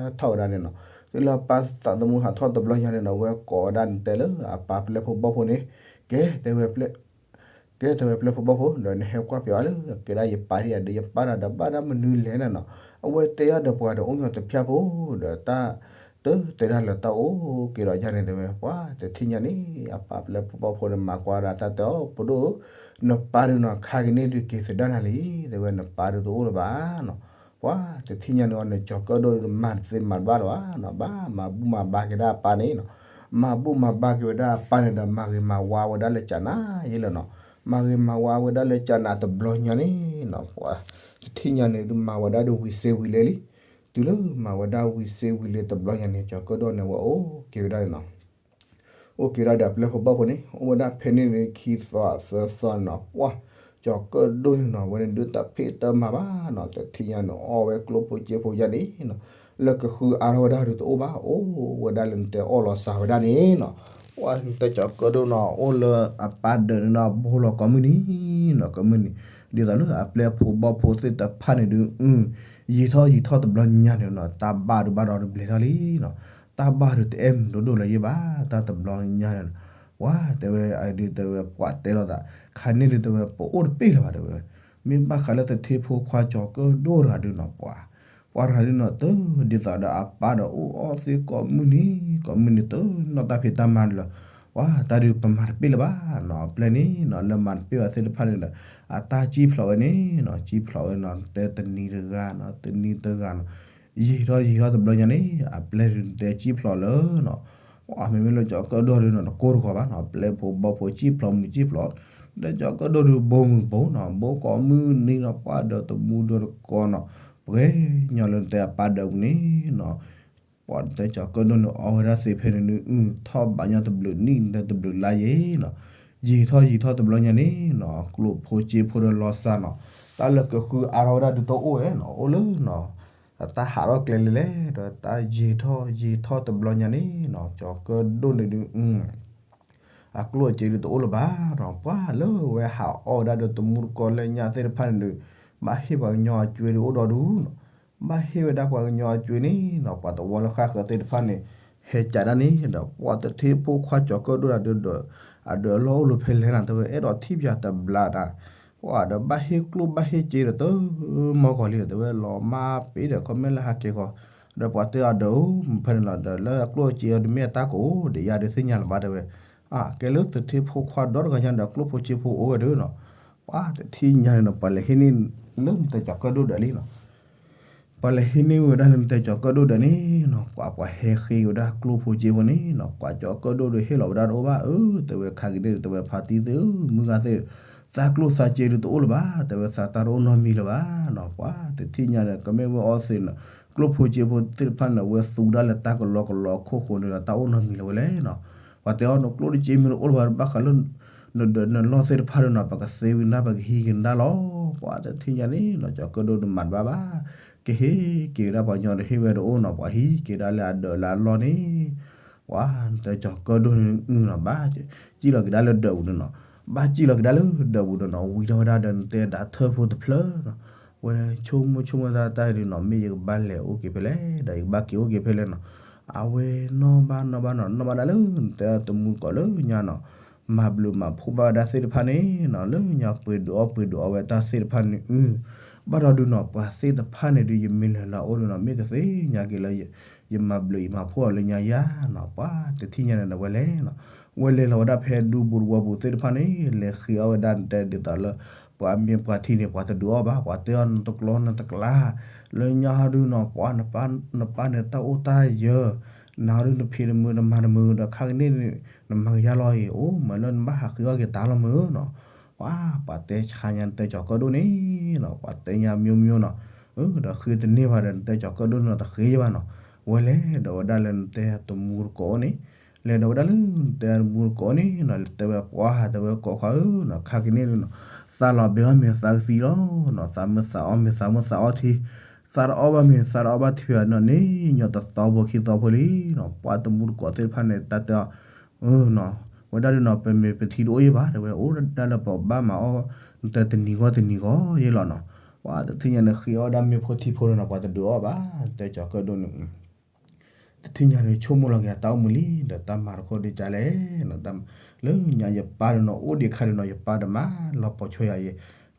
းထီၣ်ဝဲဒၣ်န့ၣ်နီၤ, တုၤလၢအပၢ်သးသမူဟးထီၣ်တဘျီညါန့ၣ်နီၤ အဝဲကိးဝဲဒၣ်နတဲလၢအပၢ်ပျဲၢ်ဖိဘီၣ်ဖိန့ၣ်, ကဲ တဲဝဲ ကဲတဲဝဲပျဲၢ်ဖိဘီၣ်ဖိ ဒီးနဟဲကွၢ်ပၠးအီၤလၢ ကဲဒၣ်ယပၢ်ဒ်ယၤဒီး ယပၢ်တၢ်ဒီးဘၣ်ဒၣ်မနုၤလဲၣ်နၤနီၤ, အဝဲတဲအီၤဒီးပှၤဒီးအိၣ်ညီတဖၠၣ်ဖိ ဒီးတၢ် တတဲဒၣ်လၢတၢ်အိၣ်က့ၤဒီးယၤန့ၣ် တဲဝဲ ပှၤတထံၣ်ညါန့ၣ် အပၢ်ပျဲၢ်ဖိဘီၣ်ဖိန့ၣ် မၤကွၢ်ဒၣ်တၢ်တဲအီၤ ဖိဒိၣ်ဧၢ, နပၢ်ဒုးနီၤ ခါက့ၤန့ၣ်ဒုးက့ၤသဒါနၤလံ, တဲဝဲ နပၢ်ဒုးတအိၣ်လၢၤဘၣ်နီၤ, ပှၤတထံၣ်ညါန့ၣ်အီၤန့ၣ် ကၠီၤကၢၣ်ဒိၣ်မၤတသ့မၤတဘၣ်လၢၤဘၣ်နီၤ, ဘၣ်မၤဘူၣ်မၤဘါက့ၤဒၣ်အပၢ်န့ၣ်နီၤ မၤဘူၣ်မၤဘါက့ၤဝဲဒၣ်အပၢ်န့ၣ်ဒီး မၤဂ့ၤမၤဝါဝဲဒၣ်လၢကၠးနးယဲလီၤနီၤ, မၤဂ့ၤမၤဝါဝဲဒၣ်လၢကၠးနးတဘျီညါန့ၣ်နီၤ, ပှၤတထံၣ်ညါန့ၣ်ဒုးမၤဝဲဒၣ်ဒ်ဝံၤစ့ဝံၤလဲလံ, တုၤလၢမၤဝဲဒၣ်ဝံၤစ့ဝံၤလဲတဘျီညါန့ၣ် ကၠီၤကၢၣ်ဒိၣ်န့ၣ် အဝဲအိၣ်က့ၤဝဲဒၣ်န့ၣ်နီၤ, အိၣ်က့ၤဒၣ်ဒီးအပျဲၢ်ဖိဘီၣ်ဖိန့ၣ် အိၣ်ဝဲဒၣ်ဖဲန့ၣ်န့ၣ် ခံသီသၢသီနီၤ, ပှၢ် ကၠီၤကၢၣ်ဒိၣ်န့ၣ်နီၤ ဝဲန့ၣ်ဒုးတၢ်ဖံးတၢ်မၤဘၣ်နီၤ, တထံၣ်ညါန့ၣ် အီၣ်ဝဲကျိၣ်ဖိစ့ဖိယါန့ၣ်နီၤ, လၢကဃုအါထီၣ်ဝဲဒၣ်ဒုးတအိၣ်ဘၣ်, အိၣ်ဝဲဒၣ်လၢနတဲအီၣ်လီၤစှၤဝဲဒၣ်န့ၣ်နီၤ, ပှၢ် နတဲကၠီၤကၢၣ်ဒိၣ်နီၤ အိၣ်လၢအပၢ်ဒၢးန့ၣ်နီၤ ဘိလီၤကိးမုၢ်နံၤနီၤ ကိးမုၢ်နံၤ, ဒ်သိးလၢအပျဲၢ်ဖိဘီၣ်ဖိသ့ၣ်တဖၣ်န့ၣ်ဒုး ယံာ်ထီၣ်ယံာ်ထီၣ်တဘျီညါန့ၣ်နီၤ တၢ်ဘၣ်ဒုးဘၣ်ဒီးတဘျဲၣ်ထီၣ်လံနီၤ, တၢ်ဘၣ်ဒုးတအဲၣ်မုာ်ဒိၣ်ဒိၣ်လၢၤယဲဘၣ်, တၢ်တဘျီညါန့ၣ်နီၤ, ပှၢ် တဲဝဲအဒုးတဲဝဲပှၤတဲလိာ်သး, ခါန့ၣ်ဒုးတဲဝဲပအိၣ်တပ့ၢ်လၢၤဘၣ်တဲဝဲ, မ့ၢ်ဘၣ်ဃးလၢသထ့ဖိခွါကၠီၤကၢၣ်ဒိၣ်တဂၤဒုးနီၤ ပှၤ ပှၤတဂၤဒုးနီၤ တဒ်သိးဒီးအပၢ်ဒီးအိၣ်အီၣ်သ့ကိးမုၢ်နံၤ ကိးမုၢ်နံၤ တနီၣ်တၢ်ဖံးတၢ်မၤလၢၤ, ပှၤတၢ်ဒုးပမၤတပ့ၢ်လၢၤဘၣ်နီၤ, အပျဲၢ်န့ၣ်နီၤ လၢမၤတပ့ၢ်ဘၣ်သ့ၣ်တဖၣ်န့ၣ်ဒီး အတၢ်စံၣ်ဖျိးဝဲန့ၣ်နီၤ စံၣ်ဖျိးဝဲနီၤ တဲတနံၤတဂၤနီၤ တနံၤတဂၤနီၤ, ယံာ်ထီၣ်ယံာ်ထီၣ်တဘျီညါန့ၣ် အပျဲၢ်ဒုးတဲစံၣ်ဖျိးလၢနီၤ, ပှၤမ့မ့ၢ်လၢကၠီၤကၢၣ်ဒိၣ်ဒုးနီၤ တကိၢ်တဂီၤဘၣ်နီၤ ပျဲၢ်ဖိဘီၣ်ဖိစံၣ်ဖျိးမုၢ်စံၣ်ဖျိး, ဒီးကၠီၤကၢၣ်ဒိၣ်ဒုးဘိမုၢ်ဘိနီၤ ဘိကိးမုၢ်နံၤနီၤ ပှၤဒီးတမူဒီးတကိးနီၤ, ပှဲၤညီလၢနတဲအပၢ်ဒၢးပူၤန့ၣ်နီၤ ပှၤတဲကၠီၤကၢၣ်ဒိၣ်န့ၣ် အီၣ်ဝဲဒၣ်သ့ဖဲန့ၣ်ဒုး ထီၣ်ဘးညီတဘျုးနံၣ် တဘျုးလါယဲနီၤ, ယံာ်ထီၣ်ယံာ်ထီၣ်တဘျီညါန့ၣ်နီၤ ကျိၣ်ဖိစ့ဖိဒီးလီၤစှၤနီၤ, တၢ်လၢကဃုအါထီၣ်ဝဲဒၣ်ဒုးတအိၣ်ဝဲနီၤ အိၣ်လၢနီၤ, တၢ်ဟးထီၣ်ကျဲလဲၤလဲၤ ဒီးတၢ်ယံာ်ထီၣ်ယံာ်ထီၣ်တဘျီညါန့ၣ်နီၤ ကၠီၤကၢၣ်ဒိၣ်န့ၣ်ဒုး အကျိၣ်အစ့ဒုးတအိၣ်လၢၤဘၣ်နီၤ, ပှၤလၢဝဲဟးအီၣ်ဝဲဒၣ်ဒီးတမူတကိးလၢညါသ့ၣ်တဖၣ်န့ၣ်ဒုး ဘၣ်ဟ့ၣ်ပှၤကညီအကွ့ဒုးအိၣ်ဒီးဒုးနီၤ, ဘၣ်ဟ့ၣ်ဝဲဒၣ်ပှၤကညီအကွ့န့ၣ်နီၤ ပှၤတဝီလၢဃၣ်ဃၢၤသ့ၣ်တဖၣ်န့ၣ် ဟဲကးဒၣ်န့ၣ်ဒီး ပှၤသထ့ဖိခွါကၠီၤကၢၣ်ဒိၣ်တဂၤဒီး အဒၢးအလီၢ်အိၣ်လၢဖဲလဲၣ်နီၤ တဲဝဲအဲၣ်ဒိးထံၣ်ပၠးတဘျးတၢ်, ပှၤဒီးဘၣ်ဟ့ၣ်ကျိၣ်ဘၣ်ဟ့ၣ်စ့ဒီးတမီၢ်ကီၤလံဒီး တဲဝဲလီၤမၢ်ပ့ၤဒီး comment လၢဟးက့ၤဃီၤ, ဒီးပှၤတဲအီၤဒီး ဖဲန့ၣ်လီၤဒီး လၢအကျိၣ်အစ့အီၤဒုးမ့ၢ်အတၢ်ကအိၣ်ဒီးယၤဒုး သ့ၣ်ညါလၢၤဘၣ်တဲဝဲ, အကဲလၢသထ့ဖိခွါဒီတဂၤညါဒီး ကျိၣ်ဖိစ့ဖိအိၣ်ဝဲဒုးနီၤ, ပှၤတထံၣ်ညါန့ၣ်ဒီး ပှၤလဲၤဟ့ၣ်န့ၢ်လၢနတဲကၠီၤကၢၣ်ဒိၣ်ဒၢးလံနီၤ ပှၤလဲၤဟ့ၣ်န့ၢ်ဝဲဒၣ်လၢနတဲကၠီၤကၢၣ်ဒိၣ်ဒၢးန့ၣ်နီၤ, ပှၤပှၤဟဲဃ့ဝဲဒၣ်ကျိၣ်ဖိစ့ဖိန့ၣ်နီၤ, ပှၤကၠီၤကၢၣ်ဒိၣ်ဒီးဟ့ၣ်လီၤဝဲဒၣ်တအိၣ်ဘၣ်, အၢ တဲဝဲခါက့ၤန့ၣ်ဒီး တဲဝဲဖါတံၢ်သ့ၣ်ဧၢ မုၢ်ဂၤသ့ၣ်ဧၢ, သးကျိၣ်သးစ့ဒုးတအိၣ်လၢၤဘၣ်, တဲဝဲသးတၢ်တအိၣ်နီတမံၤလၢၤဘၣ်နီၤ, ပှၤတထံၣ်ညါဒီး ကမ့ၢ်ဝဲအီသံးနီၤ, ကျိၣ်ဖိစ့ဖိသ့ၣ်တဖၣ်န့ၣ် အဝဲသူဝဲဒၣ်လၢတၢ်ကလီကလီအခိၣ်ဃိန့ၣ်ဒီး တၢ်အိၣ်နီတမံၤလၢၤဝဲလဲၣ်နီၤ, ပှၤတဲအီၤနကျိၣ်တစ့မ့ၢ်တအိၣ်လၢၤဘၣ် ဘၣ်ဃးလၢ နဒၢးနလီၢ်သ့ၣ်တဖၣ်ဒီးနီၤ ပကသ့ဝံၤနၤ ပကဟံးက့ၤနၤလီၤ, ပှၤတထံၣ်ညါန့ၣ်နီၤ ကၠီၤကၢၣ်ဒိၣ်န့ၣ်မၤတဘၣ်ဘၣ်, ကဟ့ၣ်က့ၤဝဲဒၣ်ပှၤကညီဒီးဟ့ၣ်ဝဲတအိၣ်နီၤ, ပှၤဟံးက့ၤဒၣ်လၢအဒၢးလၢအလီၢ်န့ၣ်, ပှၤနတဲကၠီၤကၢၣ်ဒိၣ်န့ၣ်နီၤ ဘၣ်စံၣ်လီၤက့ၤဒၣ်လၢဒၢးပူၤန့ၣ်နီၤ, ဘၣ်စံၣ်လီၤက့ၤဒၣ်လၢဒၢးပူၤဒီးနီၤ ဝံၤထီၣ်ဝဲဒၣ်ဒီးနတဲဒၣ်ထၢၣ်ဖိတဖျၢၣ်နီၤ, ဝဲဆိကမိၣ်ဆိကမိၣ်တၢ်တၢ်အံၤဒုးနီၤ မ့ၢ်ယကဘၣ်လဲၤအိၣ်က့ၤဖဲလဲၣ် ဒီးယကဘၣ်က့ၤအိၣ်က့ၤဖဲလဲၣ်နီၤ, အဝဲနီၣ်ဘၣ်နီၣ်ဘၣ်နီၤ နီၣ်ဘၣ်ဒၣ်လၢနတဲတမူတကိးလၢညါနီၤ မၤဘျုးမၤဖှိၣ်ဘၣ်ဝဲဒၣ်သ့ၣ်တဖၣ်န့ၣ်နီၤ လၢညါပှ့ၤဒုးအီၣ်ပှ့ၤဒုးအီဝဲတၢ်သ့ၣ်တဖၣ်န့ၣ်, ဘၣ်ဒီးဒုးနီၤ ပှၤသ့ၣ်တဖၣ်န့ၣ်ဒုး ယမ့ၢ်လဲၤလၢအအိၣ်ဒုးနီၤ မ့ၢ်ကသ့ၣ်ညါက့ၤလၢ ယမၤဘျုးယမၤဖှိၣ်အီၤလၢညါယါနီၤ, ပှၤတထံၣ်ညါန့ၣ်ဒီးဝဲလဲၤနီၤ, ဝဲလဲၤလီၤဝဲဒၣ်ဖဲဒူဘိတဝီပူၤသ့ၣ်တဖၣ်န့ၣ် လဲၤဃ့အီၣ်ဝဲဒၣ်နတဲဒ်သိးလၢ ပှၤမ့ၢ်ပှၤထံၣ်န့ၣ် ပှၤတဒုးအီၣ်ဘၣ်, ပှၤတဲအီၤနတကျီနတကျါ, လၢညါဟီဒုးနီၤ ပှၤနပၢ်န့ၣ်တၢ်အိၣ်တၢ်ယၢၤ, နၤဟီဒုးနဖံးတမုာ်နမၤတမုာ်ဒီး ခါကန့ၣ်န့ၣ် နမၤကယါလီၤအံၤ အိၣ်မးလၢနဘၣ်ဟးဃ့အီၣ်က့ၤတၢ်လီၤမုာ်နီၤ, ပှၤ ပှၤတဲဆါညါနတဲကၠီၤကၢၣ်ဒိၣ်န့ၣ်နီၤ ပှၤတဲညါမိမိၤနီၤ, ဒီးဃ့တန့ၢ်ဘၣ်ဒီး နတဲကၠီၤကၢၣ်ဒိၣ်န့ၣ်နီၤ တဃ့ဘၣ်နီၤ, ဝဲလဲၤဒီးဝဲဒၣ်လၢနတဲတမူတကိးန့ၣ်, လဲၤဒီးဝဲဒၣ်လၢနတဲတမူတကိးန့ၣ်နီၤ တဲဝဲပှၤ တဲဝဲကိးခွါဧၢနီၤ ခါကန့ၣ်န့ၣ်နီၤ, သးလီၤဘဲအီၣ်မ့ၤသးကသံလီၤနီၤ, သးမုာ်သးအီၣ်မ့ၤသးမုာ်သးအီၣ်ထံ, သးတအီၣ်ဘၣ်မ့ၤသးတအီၣ်ဘၣ်ထံဘၣ်နီၤ န့ၣ်ညီတသီဖိခံသီဖိလံနီၤ, ပှၤတမူတကိးသ့ၣ်တဖၣ်န့ၣ် တၢ်တဲအီၤ နီၤ, ဝဲဒၣ်ဒုးနီၤ ပမ့ၢ်ပထံတအိၣ်ယဲဘၣ် တဲဝဲအိၣ်ဒၣ်လၢပဘၣ်မၤအီၣ် နတဲတနံၤဂီၢ်တနံၤဂီၢ်ယဲလီၤနီၤ, ပှၤတထံၣ်ညါန့ၣ် ဃ့အီၣ်ဝဲဒၣ်မ့ၤဖိထံဖိန့ၣ်နီၤ ပှၤတဒုးအီၣ်ဘၣ်, တဲကၠီၤကၢၣ်ဒိၣ်န့ၣ် တထံၣ်ညါန့ၣ် ဆိကမိၣ်လီၤက့ၤအတၢ်အိၣ်မူလံ ဒီးတၢ်မၤတခီဒုးကလဲၣ်နီၤ, လၢညါယပၢ်ဒီးနီၤ အိၣ်ဒံးခါဒီးနီၤ ယပၢ်ဒီးမၤလီၤပိာ်ဆွဲယၤအံၤ,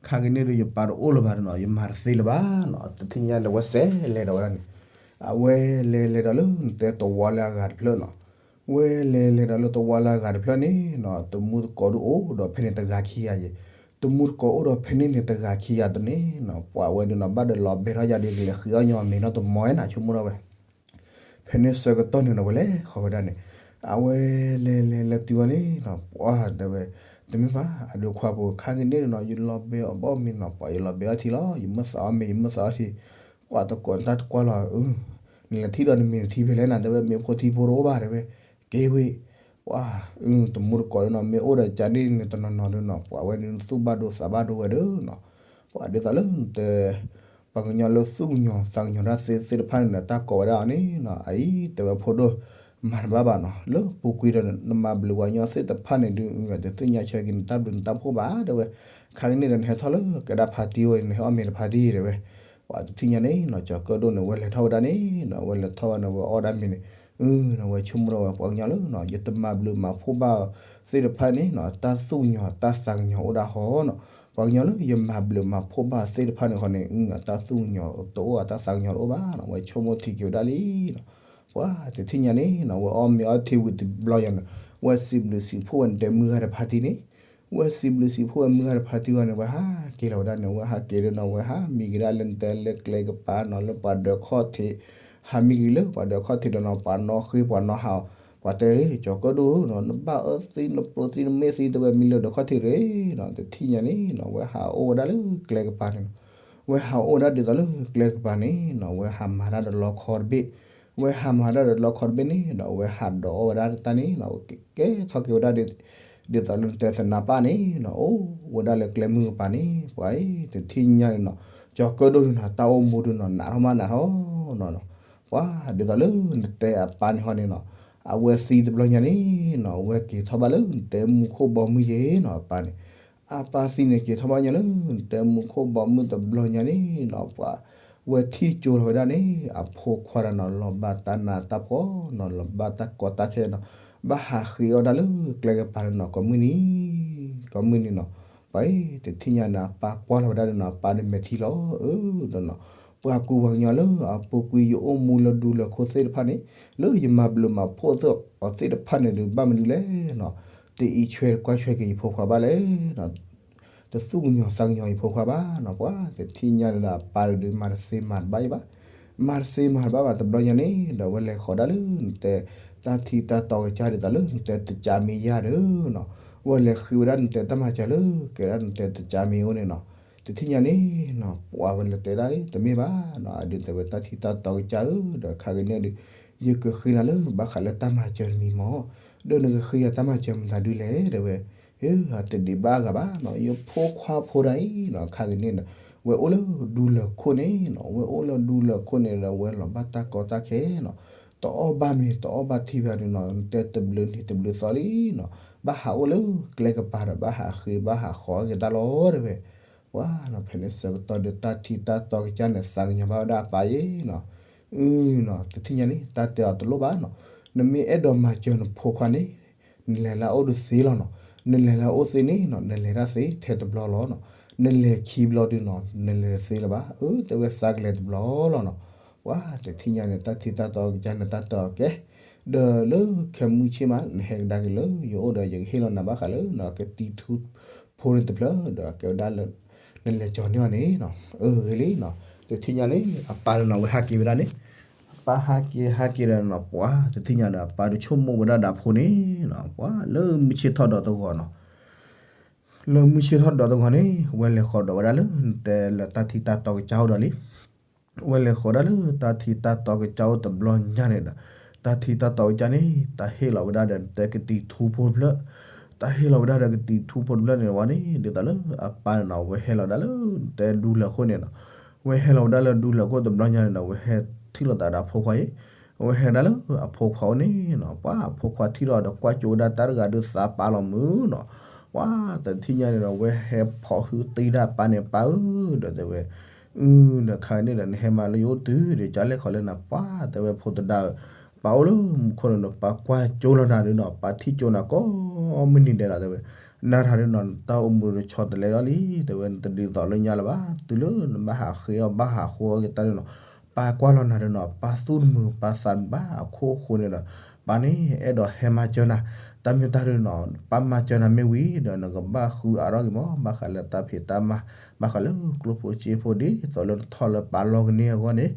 ခါကန့ၣ်ဒုးယပၢ်တအိၣ်လၢၤဘၣ်ဒီးနီၤ ယမၤတသ့လၢၤဘၣ်နီၤ, တထံၣ်ညါန့ၣ် ဝဲစဲးလဲၤဒီးဝဲဒၣ်န့ၣ် အဝဲလဲၤလဲၤဒီးလၢနတဲတဝီလၢအဂၤတဖျၢၣ်နီၤ, ဝဲလဲၤလဲၤဒီးလၢတဝီလၢအဂၤတဖျၢၣ်န့ၣ်နီၤ တမူတကိးဒုးအိၣ်ဒီးဖဲန့ၣ်တဂၤခံဂၤယဲ, တမူတကိးအိၣ်ဒီးဖဲန့ၣ်န့ၣ်တဂၤခံဂၤတန့ၣ်နီၤ, ပှၤဝဲဒုးနီၤ ဘၣ်ဒီးလီၤဘဲထီၣ်ယၤဒီး ကလဲၤဃ့အီၣ်ညီအမ့ၤနီတမီၤဝဲနၤ ဆိကမိၣ်ဒီးဝဲ ဖဲန့ၣ်ဆၢကတီၢ်န့ၣ်ဒီး ဝဲလဲၤဃီၤဝဲဒၣ်န့ၣ်, အဝဲလဲၤလဲၤလဲၤတုၤဝဲန့ၣ်နီၤ ပှၤတဲဝဲ, တမ့ၢ်ဘၣ် အဒုးခွါဖိ ခါက့ၤန့ၣ်နီၤ ယလီၤဘဲအီၣ်ဘၣ်အီၣ်မ့ၤနီၤ ပှၤယလီၤဘဲအီၣ်ထံလီၤ ယမုၢ်သးအီၣ်မ့ၤ ယမုၢ်သးအီၣ်ထံ, ပှၤတကိးတၢ်တကွၢ်လီၤ, နလဲၤထံၣ်ဒီးနမ့ၤနထံဖဲလဲၣ်နၤ တဲဝဲ မ့ၤဖိထံဖိတအိၣ်ဘၣ် တဲဝဲ, က့ၤဝံၤ, ပှၤ အတမူတကိးဒုနီၤ မ့ၢ်အိၣ်ဒီးကန့ၣ်န့ၣ် တနီၤနီၤဒုနီၤ ပှၤဝဲန့ၣ်သူၣ်ဘၣ်ဒိသးဘၣ်ဒိဝဲဒုနီၤ. ပှၤဒ်သိးလၢနတဲ ပှၤကညီလၢသူၣ်ကညီၤသးကညီၤတၢ်သ့သ့ၣ်တဖၣ်န့ၣ်ဒီး တၢ်ကိးဝဲဒၣ်အီၤန့ၣ်နီၤ အအံၤတဲဝဲဖိဒိၣ် မၤတဘၣ်ဘၣ်နီၤ လၢပူၤကွံာ်ဒီးနမၤဘျုးပှၤကညီသ့ၣ်တဖၣ်န့ၣ်ဒု တသ့ၣ်ညါဆၢက့ၤနတၢ်ဘျုးနတၢ်ဖှိၣ်ဘၣ်တဲဝဲ. ခါကန့ၣ်ဒီးနဟဲထီၣ်လၢကဲဒၣ်ဖါတံၢ်ဝဲ နဟဲအီၣ်မ့ၤတဖါတံၢ်တဲဝဲ. ပှၤတထံၣ်ညါန့ၣ်နီၤ ကၠီၤကၢၣ်ဒိၣ်န့ၣ် ဝဲလဲၤထီၣ်ဝဲဒၣ်န့ၣ်နီၤ ဝဲလဲၤထီၣ်ဝဲန့ၣ် ဝဲအီၣ်ဒၣ်မ့ၤန့ၣ် အဝဲဆိကမိၣ်ထီၣ်ဝဲပှၤကညီလၢနီၤ ယတမၤဘျုးမၤဖှိၣ်ဘၣ်သ့ၣ်တဖၣ်န့ၣ်နီၤ တၢ်သူၣ်ကညီၤတၢ်သးကညီၤအိၣ်ဒၣ်ဟီနီၤ. ပှၤကညီလၢယမၤဘျုးမၤဖှိၣ်ဘၣ်သ့ၣ်တဖၣ်န့ၣ်ဃီန့ၣ် အတၢ်သူၣ်ကညီၤတအိၣ်အတၢ်သးကညီၤတအိၣ်ဘၣ်နီၤ ဝဲဆိကမိၣ်ထံက့ၤဝဲဒၣ်လံနီၤ. ပှၤတထံၣ်ညါန့ၣ်နီၤ ဝဲအီၣ်မ့ၤအီထံဝံၤတဘျီယၤန့ၣ် ဝဲစံးဘျုးစံးဖှိၣ်ဝဲနတဲမုၢ်ဂၤတဖါတံၢ်န့ၣ် ဝဲစံးဘျုးစံးဖှိၣ်ဝဲမုၢ်ဂၤတဖါတံၢ်ဝဲန့ၣ် ဝဲဟးက့ၤလီၤဝဲဒၣ်န့ၣ် ဝဲဟးက့ၤဒီးနီၤ ဝဲဟးမံက့ၤဒၣ်လၢနတဲလၢကျဲကပၤနီၤ လၢပှၤဒၢးခီၣ်ထံး ဟးမံက့ၤလၢပှၤဒၢးခီၣ်ထံးဒီးနီၤ ပှၤနီၣ်ဃ့ပှၤနီၣ်ဟးအီၤ ပှၤတဲ ကၠီၤကၢၣ်ဒိၣ်နီၤ နဘၣ်အၢသံနပျိသံနမ့ၢ်သံတဲဝဲမံလၢဒၢးခီၣ်ထံးရ့နီၤ. တထံၣ်ညါန့ၣ်နီၤ ဝဲဟးအိၣ်ဝဲဒၣ်လၢကျဲကပၤန့ၣ်နီၤ ဝဲဟးအိၣ်ဝဲဒၣ်ဒ်သိးလၢကျဲကပၤန့ၣ်နီၤ ဝဲဟးမၤတၢ်ဒီးလီခီတဘ့ၣ် ဝဲဟးမၤတၢ်ဒီးလီခီတဘ့ၣ်န့ၣ်ဒီး အဝဲဟးဒိးအီၣ်ဝဲဒၣ်တၢ်န့ၣ်နီၤ ကဲထီၣ်က့ၤဝဲဒၣ် ဒ်သိးလၢနတဲသနါပၢ်န့ၣ်နီၤ အိၣ်ဝဲဒၣ်လၢကျဲမုၢ်ကပၤန့ၣ် ပှၤအံၤ တထံၣ်ညါန့ၣ်နီၤ ကၠီၤကၢၣ်ဒိၣ်န့ၣ်နီၤ တၢ်အိၣ်မူဒုနီၤ နးထီၣ်မးနးထီၣ်နီၤ ပှၤဒ်သိးလၢနတဲအပၢ်န့ၣ်ဟီန့ၣ်နီၤ အဝဲသံတဘျီညါန့ၣ်နီၤ အဝဲက့ၤထီၣ်ဘၣ်လၢနတဲမူခိၣ်ဘီမုၢ်ယဲနီၤ အပၢ်န့ၣ် အပၢ်သံန့ၣ်က့ၤထီၣ်ဘၣ်ညါလၢ နတဲမူခိၣ်ဘီမုၢ်တဘျီညါန့ၣ်နီၤ ပှၤ ဝဲထံၣ်ကၠိလီၤဝဲဒၣ်န့ၣ် အဖိခွါဒီးနီၤ လီၤဘၣ်တၢ်နးတၢ်ဖှီၣ်နီၤ လီၤဘၣ်တၢ်ကီတၢ်ခဲနီၤ ဘၣ်ဟးဃ့အီၣ်ဒၣ်လၢကျဲကပၤန့ၣ်နီၤ ကိးမုၢ်နံၤ ကိးမုၢ်နံၤနီၤ ပှၤအံၤ တထံၣ်ညါန့ၣ် အပၢ်ကွၢ်လီၤဝဲဒၣ်န့ၣ်နီၤ အပၢ်န့ၣ်မဲာ်ထံလီၤ အၢ ဒီးနီၤ ပှၤကူပှၤကညီလၢအပူၤကွံာ်ယအိၣ်မူလၢဒူလၢာ်ခိၣ်သ့ၣ်တဖၣ်န့ၣ် လၢယမၤဘျုးမၤဖှိၣ်အီၤသ့ၣ်တဖၣ်န့ၣ်ဒုး ဘၣ်မနုၤလဲၣ်နီၤ တအံးဆွဲတကွၢ်ဆွဲက့ၤယဖိခွါဘၣ်လဲၣ်နီၤ တသူၣ်ကညီၤသးကညီၤယဖိခွါဘၣ်နီၤ ပှၤတထံၣ်ညါန့ၣ်ဒီး အပၢ်တဒုးမၤတသ့မၤတဘၣ်ယဘၣ် မၤတသ့မၤတဘၣ်ဘၣ် တဘျီညါန့ၣ်ဒီး ဝဲလဲၤဃီၤဒၣ်လၢနတဲ တၢ်ထံတၢ်တီကစၢ်ဒ်သိးလၢနတဲတကးမ့ၢ်ယၤဒီးနီၤ ဝဲလဲၤဃ့ဝဲဒၣ်နတဲတၢ်မၤစၢၤလၢ ကဲဒၣ်နတဲတကးမ့ၢ်အိၣ်န့ၣ်နီၤ တထံၣ်ညါန့ၣ်နီၤ ပှၤဝဲလဲၤတဲဒၣ် တမ့ၢ်ဘၣ်နီၤ အဒုးတဲဝဲတၢ်ထံတၢ်တီကစၢ်ဧၢ ဒီးခါကန့ၣ်ဒီး ယကဃ့နၤလၢဘၣ်ဃးလၢတၢ်မၤစၢၤတမံၤမး ဒီးနကဃ့ယၤတၢ်မၤစၢၤမတၤဒုလဲၣ် တဲဝဲ အတဒံးဘၣ်အဂၤဘၣ်နီၤ ယဖိခွါဖိဒၣ်အံၤနီၤ ခါကန့ၣ်ဒီး ဝဲအိၣ်လၢဒူလၢာ်ခိၣ်န့ၣ်နီၤ ဝဲအိၣ်လၢဒူလၢာ်ခိၣ်န့ၣ်ဒီး ဝဲလီၤဘၣ်တၢ်ကီတၢ်ခဲနီၤ တအီၣ်ဘၣ်မ့ၤတအီၣ်ဘၣ်ထံဘၣ်ဒုးနီၤ နတဲတဘျုးနံၤတဘျုးသီလံနီၤ ဘၣ်ဟးအိၣ်လၢကျဲကပၤဒီး ဘၣ်ဟးဃ့ဘၣ်ဟးဃီက့ၤတၢ်လီၤ တဲဝဲ ပှၤနီၤ ဖဲန့ၣ်ဆၢကတီၢ်ဒီး တၢ်ထံတၢ်တီကစၢ်န့ၣ် သးကညီၤဘၣ်ဝဲဒၣ်အပၢ်ယဲနီၤ အနီၤ တထံၣ်ညါန့ၣ် တၢ်တဲအီၤတလိၣ်ဘၣ်နီၤ နမ့ၢ်အဲၣ်ဒိးမၤစၢၤနဖိခွါန့ၣ် နလဲၤလၢအအိၣ်ဒုးသ့လီၤနီၤ နလဲၤလၢအအိၣ်သ့န့ၣ်နီၤ နလဲၤတၢ်သ့ထဲတဘျီလီၤနီၤ နလဲၤခံဘျီဒုးနီၤ နလဲၤတသ့လၢၤဘၣ် အၢ တဲဝဲသးကလဲၤတဘျီလီၤနီၤ ပှၤတထံၣ်ညါန့ၣ် တၢ်ထံတၢ်တီကစၢ်န့ၣ် တၢ်တဲအီၤကဲ ဒီးလၢခဲမုၢ်ဆ့ၣ်မး နဟဲကဒါက့ၤလၢယအိၣ်ဒီး ယကဟ့ၣ်လီၤနၤဘၣ်ဃးလၢနီၤ ကတံၤထူဖိန့ၣ်တဖျၢၣ် ဒီးကဲဝဲဒၣ်လၢ နလဲၤကၠီၤန့ၢ်အီၤန့ၣ်နီၤ အၢ ဂ့ၤလံနီၤ တထံၣ်ညါန့ၣ် အပၢ်ဒီးနီၤ ဝဲဟးက့ၤဝဲဒၣ်န့ၣ် အပၢ်ဟးက့ၤဟးက့ၤဒီးနီၤ ပှၤတထံၣ်ညါဒီး အပၢ်ဒီးဆိကမိၣ်ဝဲဒၣ်ဒီးအဖိန့ၣ်နီၤ ပှၤလၢမုၢ်ဆ့ၣ်ထီၣ်ဒီးတဂီၤနီၤ လၢမုၢ်ဆ့ၣ်ထီၣ်ဒီးတဂီၤန့ၣ် ဝဲလဲၤဃီၤဒီးဝဲဒၣ်လၢ နတဲလၢတၢ်ထံတၢ်တီကစၢ်အိၣ်ဒီးလံ ဝဲလဲၤဃီၤဒၣ်လၢတၢ်ထံတၢ်တီကစၢ်အိၣ်တဘျီညါန့ၣ်ဒီး တၢ်ထံတၢ်တီကစၢ်န့ၣ် တၢ်ဟ့ၣ်လီၤဝဲဒၣ်ဒီး နတဲကတံၤထူဖိတဖျၢၣ် တၢ်ဟ့ၣ်လီၤဝဲဒၣ်ဒီးကတံၤထူဖိတဖျၢၣ်န့ၣ်ဝဲန့ၣ် ဒ်သိးလၢအပၢ်န့ၣ်နီၤ ဝဲဟဲလီၤဒၣ်လၢ နတဲဒူလၢာ်ခိၣ်န့ၣ်နီၤ ဝဲဟဲလီၤဝဲဒၣ်လၢဒူလၢာ်ခိၣ်တဘျီညါန့ၣ်ဒီး ဝဲဟဲထံၣ်လိာ်သးဒီးအဖိခွါအံၤ ဝဲဟဲဒၣ်လၢအဖိခွါအိၣ်န့ၣ်နီၤ ပှၤအဖိခွါထံၣ်ဒီးဒီးကွၢ်ကၠိဝဲဒၣ်တၢ်တဂၤဒုးသးပာ်လီၤမုာ်နီၤ ပှၤတထံၣ်ညါန့ၣ်ဒီး ဝဲဟဲဖိးဟုသံဒၣ်ပၢ်န့ၣ် ပၢ်ဧၢ ဒီးတဲဝဲ အၢ ဒီးခါန့ၣ်ဒီး နဟဲမးလၢယအိၣ်တုၤဒီး ကလဲၣ်ခီလၢနၤ ပှၤတဲဝဲဖိသဒါဧၢ ပၢ်အိၣ်လၢမူခိၣ်န့ၣ်ဒီး ပၢ်ကွၢ်ကၠိလီၤနၤဒုးနီၤ ပၢ်ထံၣ်ကၠိနၤကိးမုၢ်နံၤဒဲးလီၤ တဲဝဲ နၤတၢ်ဒုးနီၤ တၢ်အိၣ်မူဒီးဆီတလဲလီၤလံ တဲဝဲ နတဒ်သိးလၢညါလၢၤဘၣ် တုၤလၢနဘၣ်ဟးဃ့အီၣ်ဘၣ်ဟးဃီအီၣ်က့ၤတၢ်ဒုးနီၤ ပၢ်ကွၢ်လီၤနၤဒုးနီၤ ပၢ်သူၣ်တမုာ်ပၢ်သးတမုာ်ဘၣ် အခိၣ်ဃိန့ၣ်ဒီး ပၢ်န့ၣ် အဲၣ်ဒိးဟဲမၤစၢၤနၤ တၢ်မ့ၢ်တၢ်ဒုးနီၤ ပၢ်မၤစၢၤနၤမ့ၢ်ဝံၤဒီး နကဘၣ်ဃုအါထီၣ်က့ၤမး ဘၣ်ဃးလၢတၢ်ဖံးတၢ်မၤ ဘၣ်ဃးလၢကျိၣ်ဖိစ့ဖိ ဒ်သိးလၢနထီၣ်လၢပၢ်လီၢ်ကန့ၢ်အဂီၢ်န့ၣ်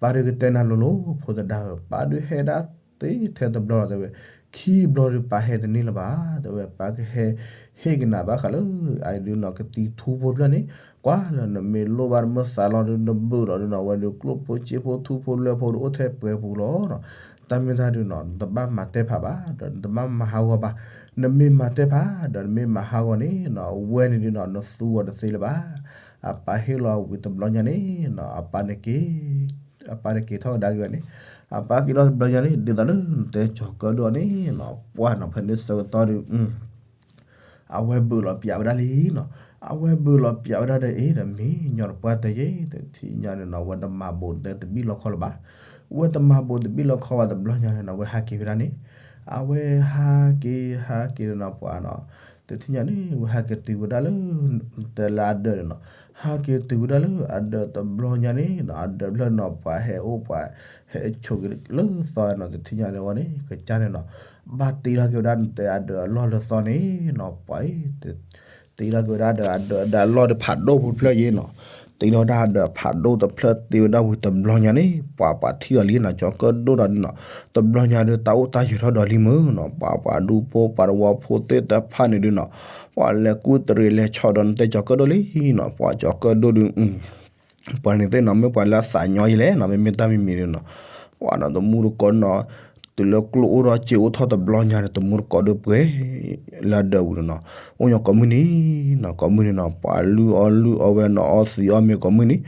ပၢ်ဒုးကတဲနၤလိၤလိၤ ဖိသဒါဧၢ ပၢ်ဒုးဟဲဒၣ်သ့ထဲတဘျီလီၤ တဲဝဲ ခံဘျီဒုးပၢ်ဟဲတန့ၢ်လၢၤဘၣ် တဲဝဲ ပၢ်ကဟဲ ဟ့ၣ်က့ၤနၤဘၣ်ဃးလၢ အဒုးနီၤ ကတံၤထူဖိတဖျၢၣ်န့ၣ် ကွၢ်လၢနမ့ၢ်လိၣ်ဘၣ်နမ့ၢ်သးလီၤဒုး နဘုးလီၤဒုးနီၤ အဝဲဒုးကျိၣ်ဖိစ့ဖိထူဖိလွဲၢ်ဖိဒုးအိၣ်ထဲပှဲၤပူၤလီၤနီၤ တၢ်မ့ၢ်တၢ်ဒုးနီၤ နတဘၣ်မၤတဲဖးဘၣ် ဒီးနတဘၣ်မၤဟးဂီၤဘၣ်. နမ့ၢ်မၤတဲဖး ဒီးနမ့ၢ်မၤဟးဂီၤန့ၣ်နီၤ အဝဲန့ၣ်ဒုးနီၤ နသူအီၤတသ့လၢၤဘၣ်. အပၢ်ဟ့ၣ်လီၤဝံၤတဘျီညါန့ၣ်နီၤ အပၢ်န့ၣ်က့ၤ အပၢ်န့ၣ်က့ၤထီၣ်ကဒါက့ၤဝဲန့ၣ် အပၢ်က့ၤထီၣ်တဘျီညါန့ၣ် ဒ်သိးလၢနတဲကၠီၤကၢၣ်ဒိၣ်န့ၣ်နီၤ ပှၢ်နီၤ ဖဲန့ၣ်ဆၢကတီၢ်ဒုး အဝဲဘုးလီၤပၠးဝဲဒၣ်လံနီၤ. အဝဲဘုးလီၤပၠးဝဲဒၣ်ဒီး အ့ဒီးမ့ၢ်ညီနပှၢ်တဲယဲ တထံၣ်ညါန့ၣ်နီၤ အဝဲတမၤဘူးနတဲတဘံၣ်လီခီလၢၤဘၣ်. အဝဲတမၤဘူးတဘံၣ်လီခီဘၣ်တဘျီညါန့ၣ်နီၤ အဝဲဟးက့ၤဝဲဒၣ်န့ၣ် အဝဲဟးက့ၤ ဟးက့ၤန့ၣ်နီၤ ပှၤနီၤ တထံၣ်ညါန့ၣ် အဝဲဟးက့ၤတုၤဝဲဒၣ်လၢ တဲလၢအဒၢးန့ၣ်နီၤ ဟးက့ၤတုၤဝဲဒၣ်လၢအဒၢးတဘျီညါန့ၣ်နီၤ အဒၢးဖျၢၣ်နီၤ ပှၤဟဲအိၣ်ပှၤ ဟဲဆိးက့ၤလၢသီနီၤ တထံၣ်ညါန့ၣ်ဝဲန့ၣ် ကစၢ်န့ၣ်နီၤ ဘၣ်တ့ထီၣ်က့ၤဝဲဒၣ်နတဲအဒၢးအလီၢ်လၢသီန့ၣ်နီၤ ပှၤအံၤ တ့ထီၣ်က့ၤဝဲဒၣ်ဒီးအဒၢးအလီၢ်ဒီးဖးဒိၣ်ဖိတဖျၢၣ်ယဲနီၤ. တ့ထီၣ်ဝဲဒၣ်ဒီးဖးဒိၣ်တဖျၢၣ်တ့ဝဲဒၣ်ဝံၤတဘျီညါန့ၣ် ပှၤပှၤထံၣ်အီၤလံနီၤ ကၠီၤကၢၣ်ဒိၣ်ဒီးနီၤ တဘျီညါဒုးတၢ်အိၣ်တၢ်ယၢၤထီၣ်ဒီးလံမုၢ်နီၤ ပှၤပှၤဒူဖိပှၤတဝီဖိသ့ၣ်တဖၣ်န့ၣ်ဒုးနီၤ ပှၤလဲၤကူၣ်တရံးလဲၤဆီဒီးနတဲကၠီၤကၢၣ်ဒိၣ်လံနီၤ ပှၤကၠီၤကၢၣ်ဒိၣ်ဒုး ပှၤန့ၣ်သ့ၣ်နီၤ မ့ၢ်ပှၤလၢအသးညီယဲလဲၣ်နီၤ မ့မ့ၢ်တၢ်မံၤမံၤန့ၣ်နီၤ ပှၤနီၤ တမူတကိးနီၤ တုၤလၢကျိအိၣ်ထီၣ်စ့အိၣ်ထီၣ်တဘျီညါန့ၣ် တမူတကိးဒုးပှဲၤ လၢအဒၢးပူၤန့ၣ်နီၤ အိၣ်ညီကိးမုၢ်နံၤနီၤ ကိးမုၢ်နံၤနီၤ ပှၤလုၢ်အီၣ်လုၢ်အီဝဲနီၤ အီသံးအီမ့ၤကိးမုၢ်နံၤ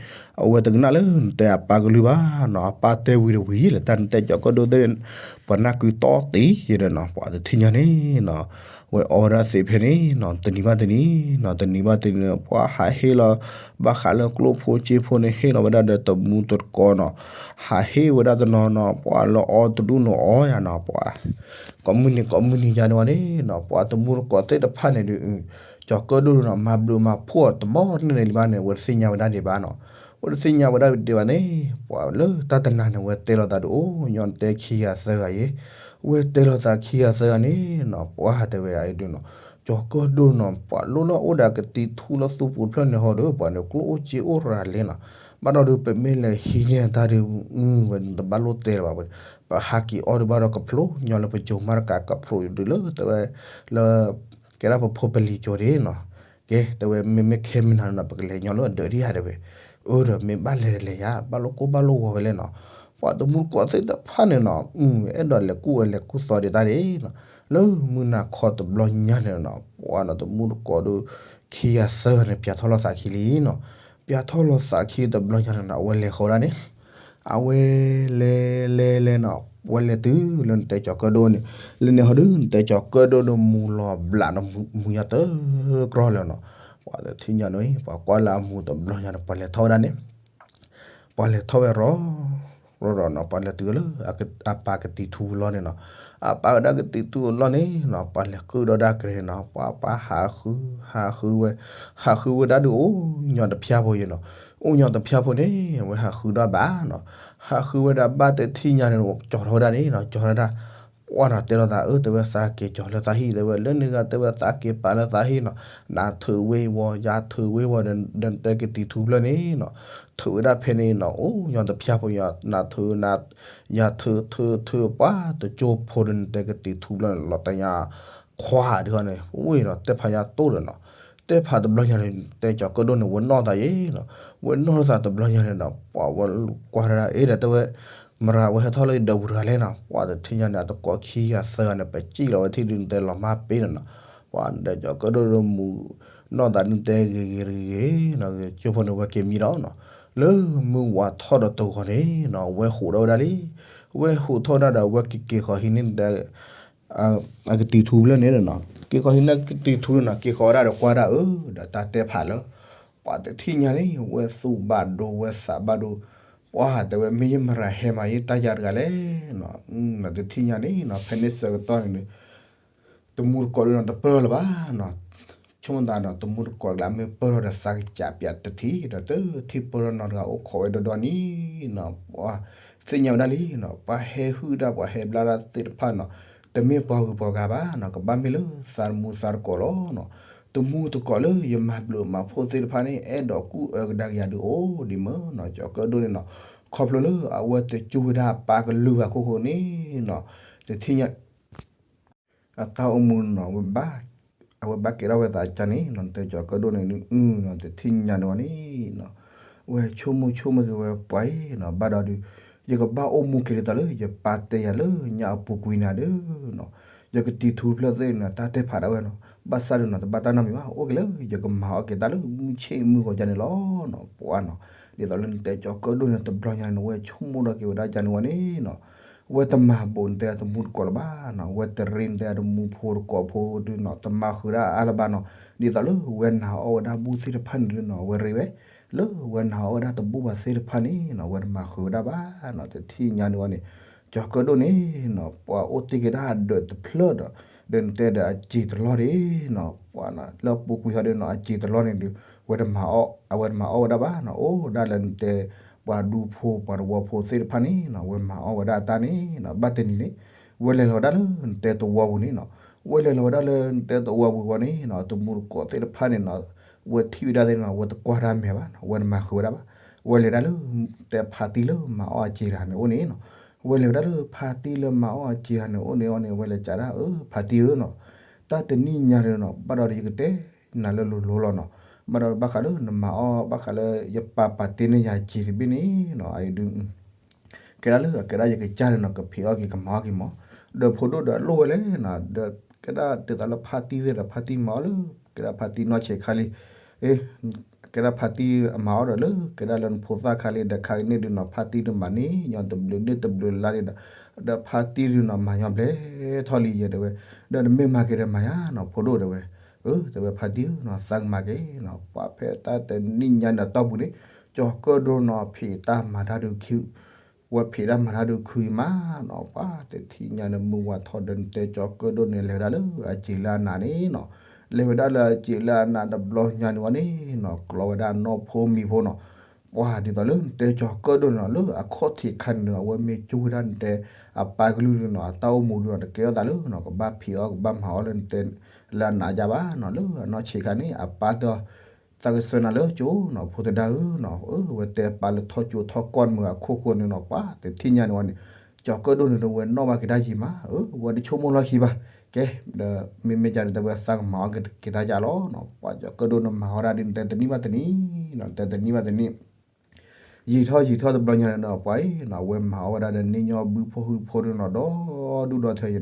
အဝဲတကနၣ်လၢနတဲအပၢ်ကလုၢ်ဘၣ်နီၤ အပၢ်တဲဝံၤတဝံၤလၢတၢ်နတဲ ကၠီၤကၢၣ်ဒိၣ်သ့ၣ် ပှၤနၢ်ကုတီတ့ၢ်ယဲဒီးနီၤ ပှၤတထံၣ်ညါန့ၣ်နီၤ ဝဲအီဝဲဒၣ်သ့ဖဲန့ၣ်နီၤ တနံၤဘၣ်တနံၤနီၤ တနံၤဘၣ်တနံၤ ပှၤဟးဟ့ၣ်လီၤ ဘၣ်ဃးလၢကျိၣ်ဖိစ့ဖိန့ၣ် ဟ့ၣ်လီၤဝဲဒၣ်ဒီးတမူတကိးနီၤ ဟးဟ့ၣ်ဝဲဒၣ်တနီၤနီၤ ပှၤလၢအီတဒူၣ်န့ၣ်အီယၤနီၤ ပှၤ ကိးမုၢ်နံၤကိးမုၢ်နံၤယါန့ၣ်ဝဲန့ၣ်နီၤ ပှၤတမူတကိးသ့ၣ်တဖၣ်န့ၣ်ဒုး ကၠီၤကၢၣ်ဒိၣ်နီၤ မၤဘျုးမၤဖှိၣ်အီၤတဘီန့ၣ်န့ၣ်လံဘၣ်န့ၣ် အဝဲတသ့ၣ်ညါဝဲဒၣ်ဒံးဘၣ်နီၤ အဝဲတသ့ၣ်ညါဝဲဒၣ်ဒံးဘၣ်န့ၣ် ပှၤလၢတၢ်တနၤန့ၣ် ဝဲတဲလိာ်သးဒုးအိၣ်ညီနတဲခံဂၤသၢဂၤယဲ ဝဲတဲလိာ်သးခံဂၤသၢဂၤန့ၣ်နီၤ ပှၤတဲဝဲအံၤဒုးနီၤ ကၠီၤကၢၣ်ဒိၣ်နီၤ ပှၤလိၣ်လၢအိၣ်ဒီးကတံၤထူလၢသူပူၤတဖျၢၣ်န့ၣ်ဟီဒီး ပှၤန့ၣ်ကျိၣ်အိၣ်စ့အိၣ်ရၤလဲၣ်နီၤ ဘၣ်ဒီးဒုးပမ့ၢ်လဲၤဟံးန့ၢ်တၢ်ဒုး ဝဲတဘၣ်လိၣ်တဲလၢၤဘၣ်ဝဲ ပဟးက့ၤအီၣ်ဒုးဘၣ်ဒီးကဖျိညီလၢပကၠိၤမၤတကးကဖျိဒုးလၢတဲဝဲ လၢ ကဲဒၣ်ပဖိပလံၤကၠိၤဒၣ်နီၤ ကဲ တဲဝဲမ့မ့ၢ်ခဲမုၢ်နၤနီၤ ပကလဲၤညီလၢအဒၢးဒံးဧါတဲဝဲ အၢဒီးမ့ၢ်ဘၣ်လဲၤလဲၤယါ ဘၣ်လိၣ်ကိၢ်ဘၣ်လိၣ်ဂီၤဝဲလဲၣ်နီၤ ပှၤတမူတကိးသ့ၣ်တဖၣ်န့ၣ်နီၤ အဲၣ်ဒိးလဲၤကူၣ်ဝဲလဲၤကူၣ်သီဒံးတၢ်ဒၣ်နီၤ လၢမုၢ်နၤခီတဘျီညါန့ၣ်နီၤ ပှၤနီၤတမူတကိးဒုး ခံဂၤသၢဂၤန့ၣ် ပၠးထီၣ်လိာ်သးခံလံနီၤ ပၠးထီၣ်လိာ်သးခံတဘျီညါန့ၣ်နီၤ အဝဲလဲၤဃီဒၣ်န့ၣ် အဝဲလဲၤလဲၤလဲၤနီၤ အဝဲလဲၤတုၤလၢနတဲကၠီၤကၢၣ်ဒိၣ်န့ၣ် လၢန့ၣ်ဟီဒုး နတဲကၠီၤကၢၣ်ဒိၣ်န့ၣ် မူၤလီၤဘျးဒီးမူၤယါတကြၢးလၢၤနီၤ ပှၤတထံၣ်ညါန့ၣ် ပှၤကွၢ်လၢအမူၤတဘျီညါန့ၣ် ပှၤလဲၤထီၣ်ဝဲဒၣ်န့ၣ် ပှၤလဲၤထီၣ်ဝဲရီ ရီဒီးနီၤ ပှၤလဲၤတုၤလၢ အပၢ်ကတံၤထူလီၢ်န့ၣ်နီၤ အပၢ်ဝဲဒၣ်ကတံၤထူအလီၢ်န့ၣ်နီၤ ပှၤလဲၤဃုဒီးဒၣ်ကရဲနီၤ ပှၤပၢ်ဟးဃု ဟးဃုဝဲ ဟးဃုဝဲဒၣ်ဒုးအိၣ်ညီတဖၠၣ်ဖိယဲနီၤ အိၣ်ညီတဖၠၣ်ဖိန့ၣ် အဝဲဟးဃုဒၣ်ဘၣ်နီၤ ဟးဃုဝဲဒၣ်ဘၣ်တထံၣ်ညါန့ၣ် ကၠီၤထီၣ်ဝဲဒၣ်န့ၣ်နီၤ ကၠီၤထီၣ်ဝဲဒၣ် ပှၤနီၤတဲလိာ်သးအၢ တဲဝဲသးက့ၤကၠီၤလၢသးဟံၣ် တဲဝဲလၢန့ၣ်ဂၤ တဲဝဲသးက့ၤပာ်လၢသးဟံၣ်နီၤ နၤထုးဝ့ၤဝီၤ ယၤထုးဝ့ၤဝီၤ ဒီးနတဲကတံၤထူဖျၢၣ်န့ၣ်နီၤ ထုးဝဲဒၣ်ဖဲန့ၣ်နီၤ အိၣ်ညီတဖၠၣ်ဖိယၤ နၤထုး ယၤထုးထုးထုးပှၤတကၠိဖိဒီးနတဲကတံၤထူဖျၢၣ်န့ၣ် လီၤတၢ်ညါ ခွါဒုးဃီန့ၣ် ဝ့ၢ်ဒီးတဲဖးယါတိၢ်ဒီးနီၤ တဲဖးတဘျီညါန့ၣ် တဲကၠီၤကၢၣ်ဒိၣ်န့ၣ် ဝဲနီၢ်သးယဲနီၤ ဝဲနီၢ်သးတဘျီညါန့ၣ်နီၤ ပှၤဝဲကွၢ်ဒၣ်အ့ဒီးတဲဝဲ မရၤဝဲဟဲထီၣ်လၢယဒၢးပူၤတဂၤလဲၣ်နီၤ ပှၤတထံၣ်ညါန့ၣ် အတကိးခံဂၤသၢဂၤန့ၣ် ပစံၣ်လီၤဝဲထံၣ်ဒုးနတဲလီၤမၢ်ပ့ၤန့ၣ်နီၤ ပှၤနတဲကၠီၤကၢၣ်ဒိၣ်ဒုးမူၤ နီၢ်သးဒုးတဲဂ့ၤဂ့ၤဂ့ၤဂ့ၤနီၤ ကၠိဖိန့ၣ်ဝဲက့ၤမံဒီးနီၤ လၢမုၢ်ဝးထီၣ်ဒီးတဂီၤန့ၣ်နီၤ ဝဲဟိးထီၣ်ဝဲဒၣ်လံ ဝဲဟိးထီၣ်ဝဲဒၣ်ဒီး ဝဲက့ၤက့ၤဃီၤဟံးန့ၢ် အကတံၤထူဖျၢၣ်န့ၣ်နီၤ က့ၤဃီၤဟံးန့ၢ်ကတံၤထူန့ၣ်နီၤ က့ၤဃီၤဝဲဒၣ်ဒီးကွၢ်ဒၣ်အၢ ဒီးတၢ်တဲဖးလၢ ပှၤတထံၣ်ညါန့ၣ် ဝဲသူၣ်ဘၣ်ဒိဝဲသးဘၣ်ဒိ ပှၤတဲဝဲမ့ၢ်ယမရၤဟဲမၤယတၢ်ယါတဂၤလဲၣ်နီၤ တထံၣ်ညါန့ၣ်နီၤ ဖဲန့ၣ်ဆၢကတီၢ်န့ၣ် တမူတကိးဒုးနီၤတပၢၢ်လၢၤဘၣ်နီၤ ဆိကမိၣ်သးနီၤ တမူတကိးကျါမ့ၢ်ပၢၢ်ထီၣ်ဒီးသးကစးပၠးတထံၣ်ဒီး တထံၣ်ပၢၢ်ထီၣ်နီတဂၤအိၣ်ခိးဝဲဒီဒီနံၤနီၤ ပှၤသ့ၣ်ညါဝဲဒၣ်လံနီၤ ပှၤဟဲဟုၣ်တၢ်ပှၤဟဲဘျါတၢ်သ့ၣ်တဖၣ်နီၤ တမ့ၢ်ပှၤဂုၤပှၤဂၤဘၣ်နီၤ ကဘၣ်မ့ၢ်လၢသးတမူသးတကိးလီၤနီၤ တမူတကိးလၢယမၤဘျုးမၤဖှိၣ်သ့ၣ်တဖၣ်န့ၣ် အဲၣ်ဒိးကူၣ်အၢကဒါက့ၤယၤဒုးအိၣ်ဒံးမ့ၢ်နီၤ ကၠီၤကၢၣ်ဒိၣ်န့ၣ်နီၤ ခီဖျိလၢအဝဲတကၠိဝဲဒၣ်အပၢ်ကလုၢ်ဘၣ်ခိၣ်ဃိန့ၣ်နီၤ တထံၣ်ညါ အတၢ်အိၣ်မူနီၤ အဝဲဘၣ်ကဲထီၣ်ဝဲသးကါန့ၣ်နီၤ တဲကၠီၤကၢၣ်ဒိၣ်န့ၣ်နီၤ တထံၣ်ညါန့ၣ်ဝဲန့ၣ်နီၤ ဝဲဆိကမိၣ်ဆိကမးက့ၤဝဲပှၤအံၤနီၤ ဘၣ်ဒီးဒုး ယကဘၣ်အိၣ်မူက့ၤဒ်သိးလၢယပၢ်တဲယၤလၢညါအပူၤကွံာ်နၤဒီးနီၤ, ယကတံၤထူတဖျၢၣ်သ့ၣ်န့ၣ် တၢ်တဲဖးဒၣ်ဝဲနီၤ, ဘၣ်ဆၣ်ဒီးနီၤ တဘၣ်တၢ်နီတမံၤဘၣ်, အိၣ်က့ၤလၢ ယကမၤအီၣ်က့ၤတၢ်လၢမုၢ်ဆ့ၣ်မုၢ်ဂီၤယါန့ၣ်လီၤနီၤ, ပှၤနီၤ, ဒ်သိးလၢနတဲကၠီၤကၢၣ်ဒိၣ်န့ၣ် တဘျီညါန့ၣ် ဝဲဆိကမိၣ်ထီၣ်က့ၤဝဲဒၣ်ယါန့ၣ်ဝဲန့ၣ်နီၤ, ဝဲတမၤဘူးနတဲတမူတကိးလၢၤဘၣ်နီၤ, ဝဲတရ့နတဲတမူဖိတကိးဖိဒုးနီၤ, တမၤဃုာ်ဒၣ်အါလၢၤဘၣ်နီၤ, ဒ်သိးလၢဝဲနာ်အီၣ်ဝဲဒၣ်ဘူၣ်သ့ၣ်တဖၣ်န့ၣ်ဒုးနီၤ, ဝဲရ့ဝဲ လၢဝဲနာ်အီၣ်ဝဲဒၣ်တဘူၣ်ဘၣ်သ့ၣ်တဖၣ်န့ၣ်နီၤ, ဝဲတမၤဃုာ်ဝဲဒၣ်ဘၣ်နီၤ, တထံၣ်ညါန့ၣ်ဝဲန့ၣ်, ကၠီၤကၢၣ်ဒိၣ်န့ၣ်နီၤ, ပှၤအိၣ်တ့ၢ်က့ၤဒၣ်အဒၢးတဖျၢၣ်ဒီး, ဒီးနတဲဒီးအစ့ၤတလီၢ်ဒၣ်နီၤ, ပှၤနီၤ လၢအပူၤကွံာ်ဟီဒၣ်နီၤ အစ့ၤတလီၢ်န့ၣ်ဒုး, ဝဲတမၤအီၣ်, အဝဲတမၤအီၣ်ဝဲဒၣ်ဘၣ်နီၤ, အိၣ်ဒၣ်လၢနတဲ ပှၤဒူဖိပှၤတဝီဖိသ့ၣ်တဖၣ်န့ၣ်နီၤ, ဝဲမၤအီၣ်ဝဲဒၣ်အတၢ်န့ၣ်နီၤ, ဘၣ်တနံၤန့ၣ်, ဝဲလဲၤလီၤဒၣ်လၢနတဲတဝီပူၤန့ၣ်နီၤ, ဝဲလဲၤလီၤဝဲဒၣ်လၢနတဲတဝီပူၤဝဲန့ၣ်နီၤ, တမူတကိးသ့ၣ်တဖၣ်န့ၣ်နီၤ, ဝဲထံၣ်ဝဲဒၣ်သ့ၣ်နီၤ, ဝဲတကွၢ်တၢ်မဲာ်ဘၣ်နီၤ, ဝဲတမၤဃုာ်ဝဲဒၣ်ဘၣ်, ဝဲလဲၤဒၣ်လၢ တဲဖါတံၢ်လၢမၤအီၣ်အစ့ၤတဂၤန့ၣ်အိၣ်န့ၣ်နီၤ, ဝဲလဲၤဝဲဒၣ်လၢဖါတံၢ်လၢမၤအီၣ်အစ့ၤတဂၤန့ၣ်အိၣ်န့ၣ်အီၤန့ၣ်, ဝဲလဲၤကးဒၣ်အၢ ဖါတံၢ်ဧၢနီၤ, တၢ်တနံၣ်ညါန့ၣ်နီၤ, ဘၣ်ဒီးယကတဲနၤလၢလိၤလိၤလီၤနီၤ, ဘၣ်ဒီးဘၣ်ဃးလၢနမၤအီၣ် ဘၣ်ဃးလၢယပၢ်ပာ်တ့ၢ်န့ၢ်ယၤစ့ၤတဘ့ၣ်န့ၣ်နီၤ, အအံၤဒုး ကဲဒၣ်လၢအကဲဒၣ်ယကစၢ်န့ၣ်နီၤ, ကဖံးအီၣ်က့ၤကမၤအီၣ်က့ၤမး, ဒီးဖိဒိၣ်ဒီးအလိၣ်ဝဲလဲၣ်နီၤ, ဒီးကဲဒၣ်ဒ်သိးလၢဖါတံၢ်သ့ၣ်ဒီး ဖါတံၢ်မၤအီၣ်လၢ ကဲဒၣ်ဖါတံၢ်နီၢ်ဆံးခါလံ, ကဲဒၣ်ဖါတံၢ်အမၤအီၣ်ဒီးလၢ ကဲဒၣ်လၢနဖိသၣ်ခါလံ, ဒီးခါကန့ၣ်ဒုးနီၤ ဖါတံၢ်ဒုးမၤန့ၢ်ညီတဘျုးန့ၢ်တဘျုးလါလံဒီး, ဒီးဖါတံၢ်ဒုးနီၤ မၤညီဘျဲၣ်ထီၣ်လံယဲတဲဝဲ, ဒီးနမ့ၢ်မၤက့ၤဒီးမၤယါနီၤ ဖိဒိၣ်တဲဝဲ, အၢ တဲဝဲဖါတံၢ်ဧၢနီၤ သးကမၤက့ၤနီၤ, ပှၤဖဲတၢ်တနံၣ်ညါန့ၣ်အတီၢ်ပူၤန့ၣ်, ကၠီၤကၢၣ်ဒိၣ်နီၤ ဖံးတၢ်မၤတၢ်ဒုးခံ ဝဲဖံးတၢ်မၤတၢ်ဒုးခုအံၤမးနီၤ, ပှၤတထံၣ်ညါန့ၣ် မုၢ်ဝါထီၣ်ဒီး နတဲကၠီၤကၢၣ်ဒိၣ်န့ၣ် လဲၤဝဲဒၣ်လၢအစ့ၤလၢအနးန့ၣ်နီၤ, လဲၤဝဲဒၣ်လၢအစ့ၤလၢအနးတဘျီညါန့ၣ်ဝဲန့ၣ်နီၤ, ကျီဝဲဒၣ်နီၢ်ဖိမံၤဖိနီၤ, ပှၤဒ်သိးလၢနတဲကၠီၤကၢၣ်ဒိၣ်န့ၣ်နီၤ လၢအခီၣ်ထံးခါန့ၣ်နီၤ အဝဲမ့ၢ်ကၠိဝဲဒၣ်နတဲ အပၢ်ကလုၢ်ဒုးနီၤ အတၢ်အိၣ်မူဒုးနီၤ တကဲထီၣ်သးလၢနီၤ ကဘၣ်ဖံးအီၣ်ကဘၣ်မၤအီၣ်လၢနတဲ လၢအနးယါဘၣ်နီၤ, လၢအနီၢ်ဆံးခါန့ၣ် အပၢ်တ သးကဆၢနၤလၢကၠိနီၤ ဖိသဒါဧၢနီၤ, အဝဲတဲပၢ်လၢထီၣ်ကၠိထီၣ်ကီၢ်မုၢ်အခိၣ်ဃိန့ၣ်နီၤ, ပှၤတထံၣ်ညါန့ၣ်ဝဲန့ၣ်, ကၠီၤကၢၣ်ဒိၣ်န့ၣ်ဒီးဝဲနီၣ်ဘၣ်က့ၤတၢ်ယံၤမး, အၢ ဝဲတဆိကမိၣ်လီၢ်ခံဘၣ်, ကဲ ဒီးမ့မ့ၢ်ကန့ၣ် တဲဝဲသးကမၤအီၣ်က့ၤတၢ်ယါလီၤနီၤ, ပှၤကၠီၤကၢၣ်ဒိၣ်န့ၣ်မၤအီၣ်ဒၣ်ဒ်နတဲတနံၣ်ဘၣ်တနံၣ်နီၤ, နတဲတနံၣ်ဘၣ်တနံၣ် ယံာ်ထီၣ်ယံာ်ထီၣ်တဘျီညါန့ၣ်ဒီး ပှၤအံၤနီၤ အဝဲမၤအီၣ်ဝဲဒၣ်ဒီးန့ၢ်ညီဘုဖိဟုဖိဒုးနီၤ ဒီဒူၣ်ဒီထၢအံ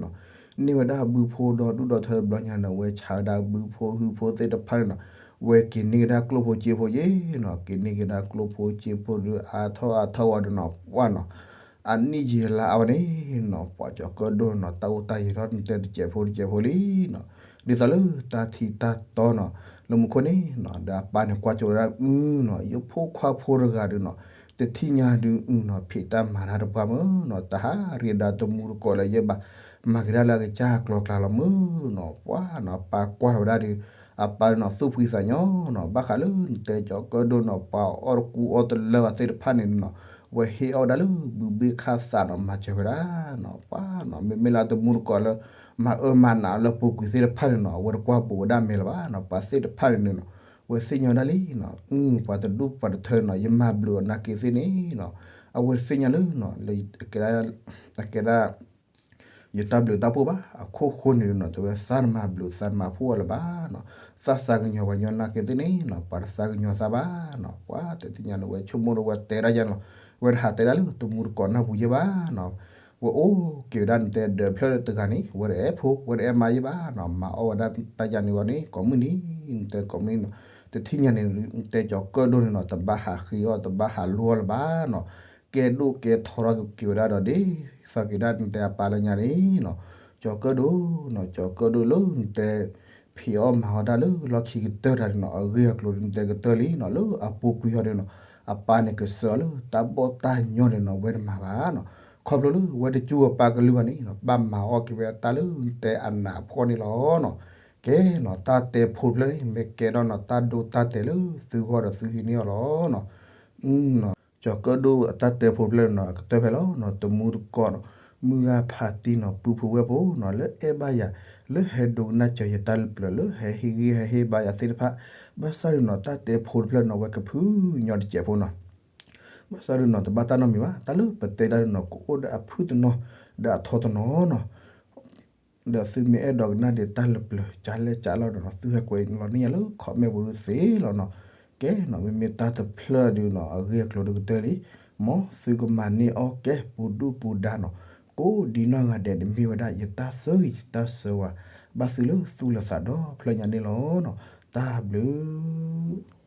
ၤနီၤ, န့ၢ်ဝဲဒၣ်ဘုဖိဒီဒူၣ်ဒီထၢတဘျီညါန့ၣ် အဝဲဆါဝဲဒၣ်ဘုဖိဟုဖိသ့ၣ်တဖၣ်န့ၣ်နီၤ, ဝဲက့ၤန့ၢ်ကဒါကျိၣ်ဖိစ့ဖိယ့ၣ်နီၤ, က့ၤန့ၢ်ကဒါကျိၣ်ဖိစ့ဖိဒီးအါထီၣ်အါထီၣ်ဝဲဒီးနီၤ ပှၤနီၤ အနံၣ်ယံာ်လါအါဝဲန့ၣ်နီၤ ပှၤကၠီၤကၢၣ်ဒိၣ်နီၤ တၢ်အိၣ်တၢ်ယံာ်ထီၣ်န့ၣ်တဲတစဲးဖိတစဲးဖိလံနီၤ, ဒ်သိးလၢတၢ်ထံးတၢ်တီနီၤ လၢမူခိၣ်န့ၣ်နီၤ ဒီးအပၢ်န့ၣ်ကွၢ်ကၠိဝဲဒၣ်အုနီၤ ယဖိခွါဖိတဂၤဒုးနီၤ တထံၣ်ညါဒုးအုနီၤ ဖံးတၢ်မၤတၢ်တပှၢ်မုၢ်နီၤ တဟးရံးဒါတမူတကိးလၢယဲဘၣ် မၤက့ၤဒၣ်လၢအကစၢ်ကျီၤကျါလီၤမုၢ်နီၤ ပှၤနီၤ ပၢ်ကွၢ်ထီၣ်ဝဲဒၣ်ဒီး အပၢ်နီၤ သူၣ်ဖှံသးညီနီၤ ဘၣ်ဃးလၢနတဲကၠီၤကၢၣ်ဒိၣ်နီၤ ပှၤအီၣ်တကူအီၣ်တလၢဝဲသ့ၣ်တဖၣ်န့ၣ်နီၤ ဝဲဟ့ၣ်အီၣ်ဝဲဒၣ်လၢဘုဘ့ၣ်ခၣ်သးနီၤ မၤစၢၤဝဲဒၣ်နီၤ ပှၤနီၤ မ့မ့ၢ်လၢတမူတကိးလၢ မၤအၢမၤနးလၢပူၤကွံာ်သ့ၣ်တဖၣ်န့ၣ်နီၤ အဝဲတကွၢ်ဘူးဝဲဒၣ်မဲာ်လၢၤဘၣ်နီၤ ပှၤသ့ၣ်တဖၣ်န့ၣ်နီၤ ဝဲသ့ၣ်ညါဝဲဒၣ်လံနီၤ ပှၤတဒူၣ်ပှၤတထၢနီၤ ယမၤဘျုးအီၤနာ်က့သ့ၣ်န့ၣ်နီၤ အဝဲသ့ၣ်ညါလၢနီၤ လၢ အကဲဒၣ် ယတၢ်ဘျုးတၢ်ဖှိၣ်ဘၣ် အခိၣ်ဃိန့ၣ်နီၤ တဲဝဲသးနမၤဘျုးသးနမၤဖှိၣ်အီၤလၢၤဘၣ်နီၤ သးသးကညီၤပှၤညီနာ်က့သ့ၣ်န့ၣ်နီၤ ပှၤတသးကညီၤသးဘၣ်နီၤ ပှၤတသ့ၣ်ညါန့ၣ် ဝဲဆိကမိၣ်ဒီးဝဲတဲဒၣ်ယဲနီၤ ဝဲတဟးတဲဒၣ်လၢတမူတကိးနၢ်ပူၤယဲဘၣ်နီၤ ဝဲအိၣ်က့ၤဝဲဒၣ်နတဲဒၢးဖျၢၣ်တဂၤန့ၣ် ဝဲတအဲၣ်ဖိ ဝဲတအဲၣ်မါယဲဘၣ်နီၤ မၤအီၣ်ဝဲဒၣ်တၢ်ယါန့ၣ်ဝဲန့ၣ် ကိးမုၢ်နံၤ နတဲကိးမုၢ်နံၤနီၤ တထံၣ်ညါန့ၣ် နတဲကၠီၤကၢၣ်ဒိၣ်န့ၣ်နီၤ တဘၣ်ဟးဃ့အီၣ် တဘၣ်ဟးလိအီၣ်လၢၤဘၣ်နီၤ ကဲဒိၣ်ကဲထီထီၣ်က့ၤဝဲဒၣ်ဒီးဒ် သးက့ၤဒၣ်နတဲအပၢ်လၢညါန့ၣ်နီၤ ကၠီၤကၢၣ်ဒိၣ်နီၤ ကၠီၤကၢၣ်ဒိၣ်လၢနတဲ ဖံးအီၣ်မၤအီၣ်တၢ်လၢလီၢ်ခံကတၢၢ်တၢ်န့ၣ်နီၤ အဂ့ၢ်အကျိၤဒ်နတဲကတၢၢ်လံနီၤ လၢအပူၤကွံာ်ဟီဒ်နီၤ အပၢ်န့ၣ်ကစၢ်အီၤလၢတၢ်ဘီၣ်တၢ်ညီန့ၣ်နီၤ ဝဲတမၤဘၣ်နီၤ ခီဖျိလၢဝဲတကူအပၢ်ကလုၢ်ဘၣ်န့ၣ်နီၤ ဘၣ်မၤအီၣ်က့ၤဝဲတၢ်လၢနတဲအနးအဖှီၣ်န့ၣ်လီၤနီၤ ကဲနီၤ တၢ်တဲဖိတဖျၢၣ်န့ၣ် မ့ၢ်ကဲထီၣ်နီၤ တၢ်ဒိတၢ်တဲာ်လၢသုဂီၢ်ဒီးသုဟံးန့ၢ်အီၤလီၤနီၤ ကၠီၤကၢၣ်ဒိၣ်အတၢ်တဲဖိတဖျၢၣ်န့ၣ်နီၤ အကတၢၢ်ဖဲလီၤနီၤ တမူတကိးနီၤ မုၢ်ဂၤဖးတံၢ်နီၤ ပုၢ်ဖိဝဲၢ်ဖိနီၤ လၢအဲၣ်ဘၣ်ယၤ လၢဟဲဒိကနၣ်စၢၤယတၢ်လၢပျၢၤ လၢဟဲဟ့ၣ်ဂံၢ်ဟဲဟ့ၣ်ဘါယၤသ့ၣ်တဖၣ် ဘၣ်ဆၣ်ဒုးနီၤ တၢ်တဲဖိတဖျၢၣ်နီၤ ဝဲကဖုၣ်ညီတစဲးဖိနီၤ ဘၣ်ဆၣ်ဒုးနီၤ တဘၣ်တၢ်နီတမံၤဘၣ် တၢ်လၢပတဲဒၣ်ဒုးနီၤ ကအိၣ်ဒီးအဖုၣ်တနီၤ ဒီးအထီတနီၤနီၤ ဒီးသုမ့ၢ်အဲၣ်ဒိးကနၣ်ဒံးတၢ်လၢပျၢၤ ကလဲၣ်ကလီၢ်ဒီးနီၤ သုဟဲကွဲးလီၤန့ၢ်ယၤလၢ comment ပူၤဒုးသ့လီၤနီၤ ကဲနီၤ မ့မ့ၢ်တၢ်တဖျၢၣ်ဒုးနီၤ အဂ့ၢ်အကျိၤဒုးကတၢၢ်လံ မ်သုကမၤန့ၢ်အီၣ်ကဲပူၤဒုၣ်ပူၤဒါနီၤ, ကိးဒံနီၢ်ဂၤဒဲးန့ၣ်မ့ၢ်ဝဲဒၣ်ယတၢ်ဆၢဂ့ၤယတၢ်ဆၢဝါ, ဘၣ်သုလၢသူၣ်လၢသးဒီဖျၢၣ်ညါန့ၣ်လီၤနီၤ, တၢ်ဘျုး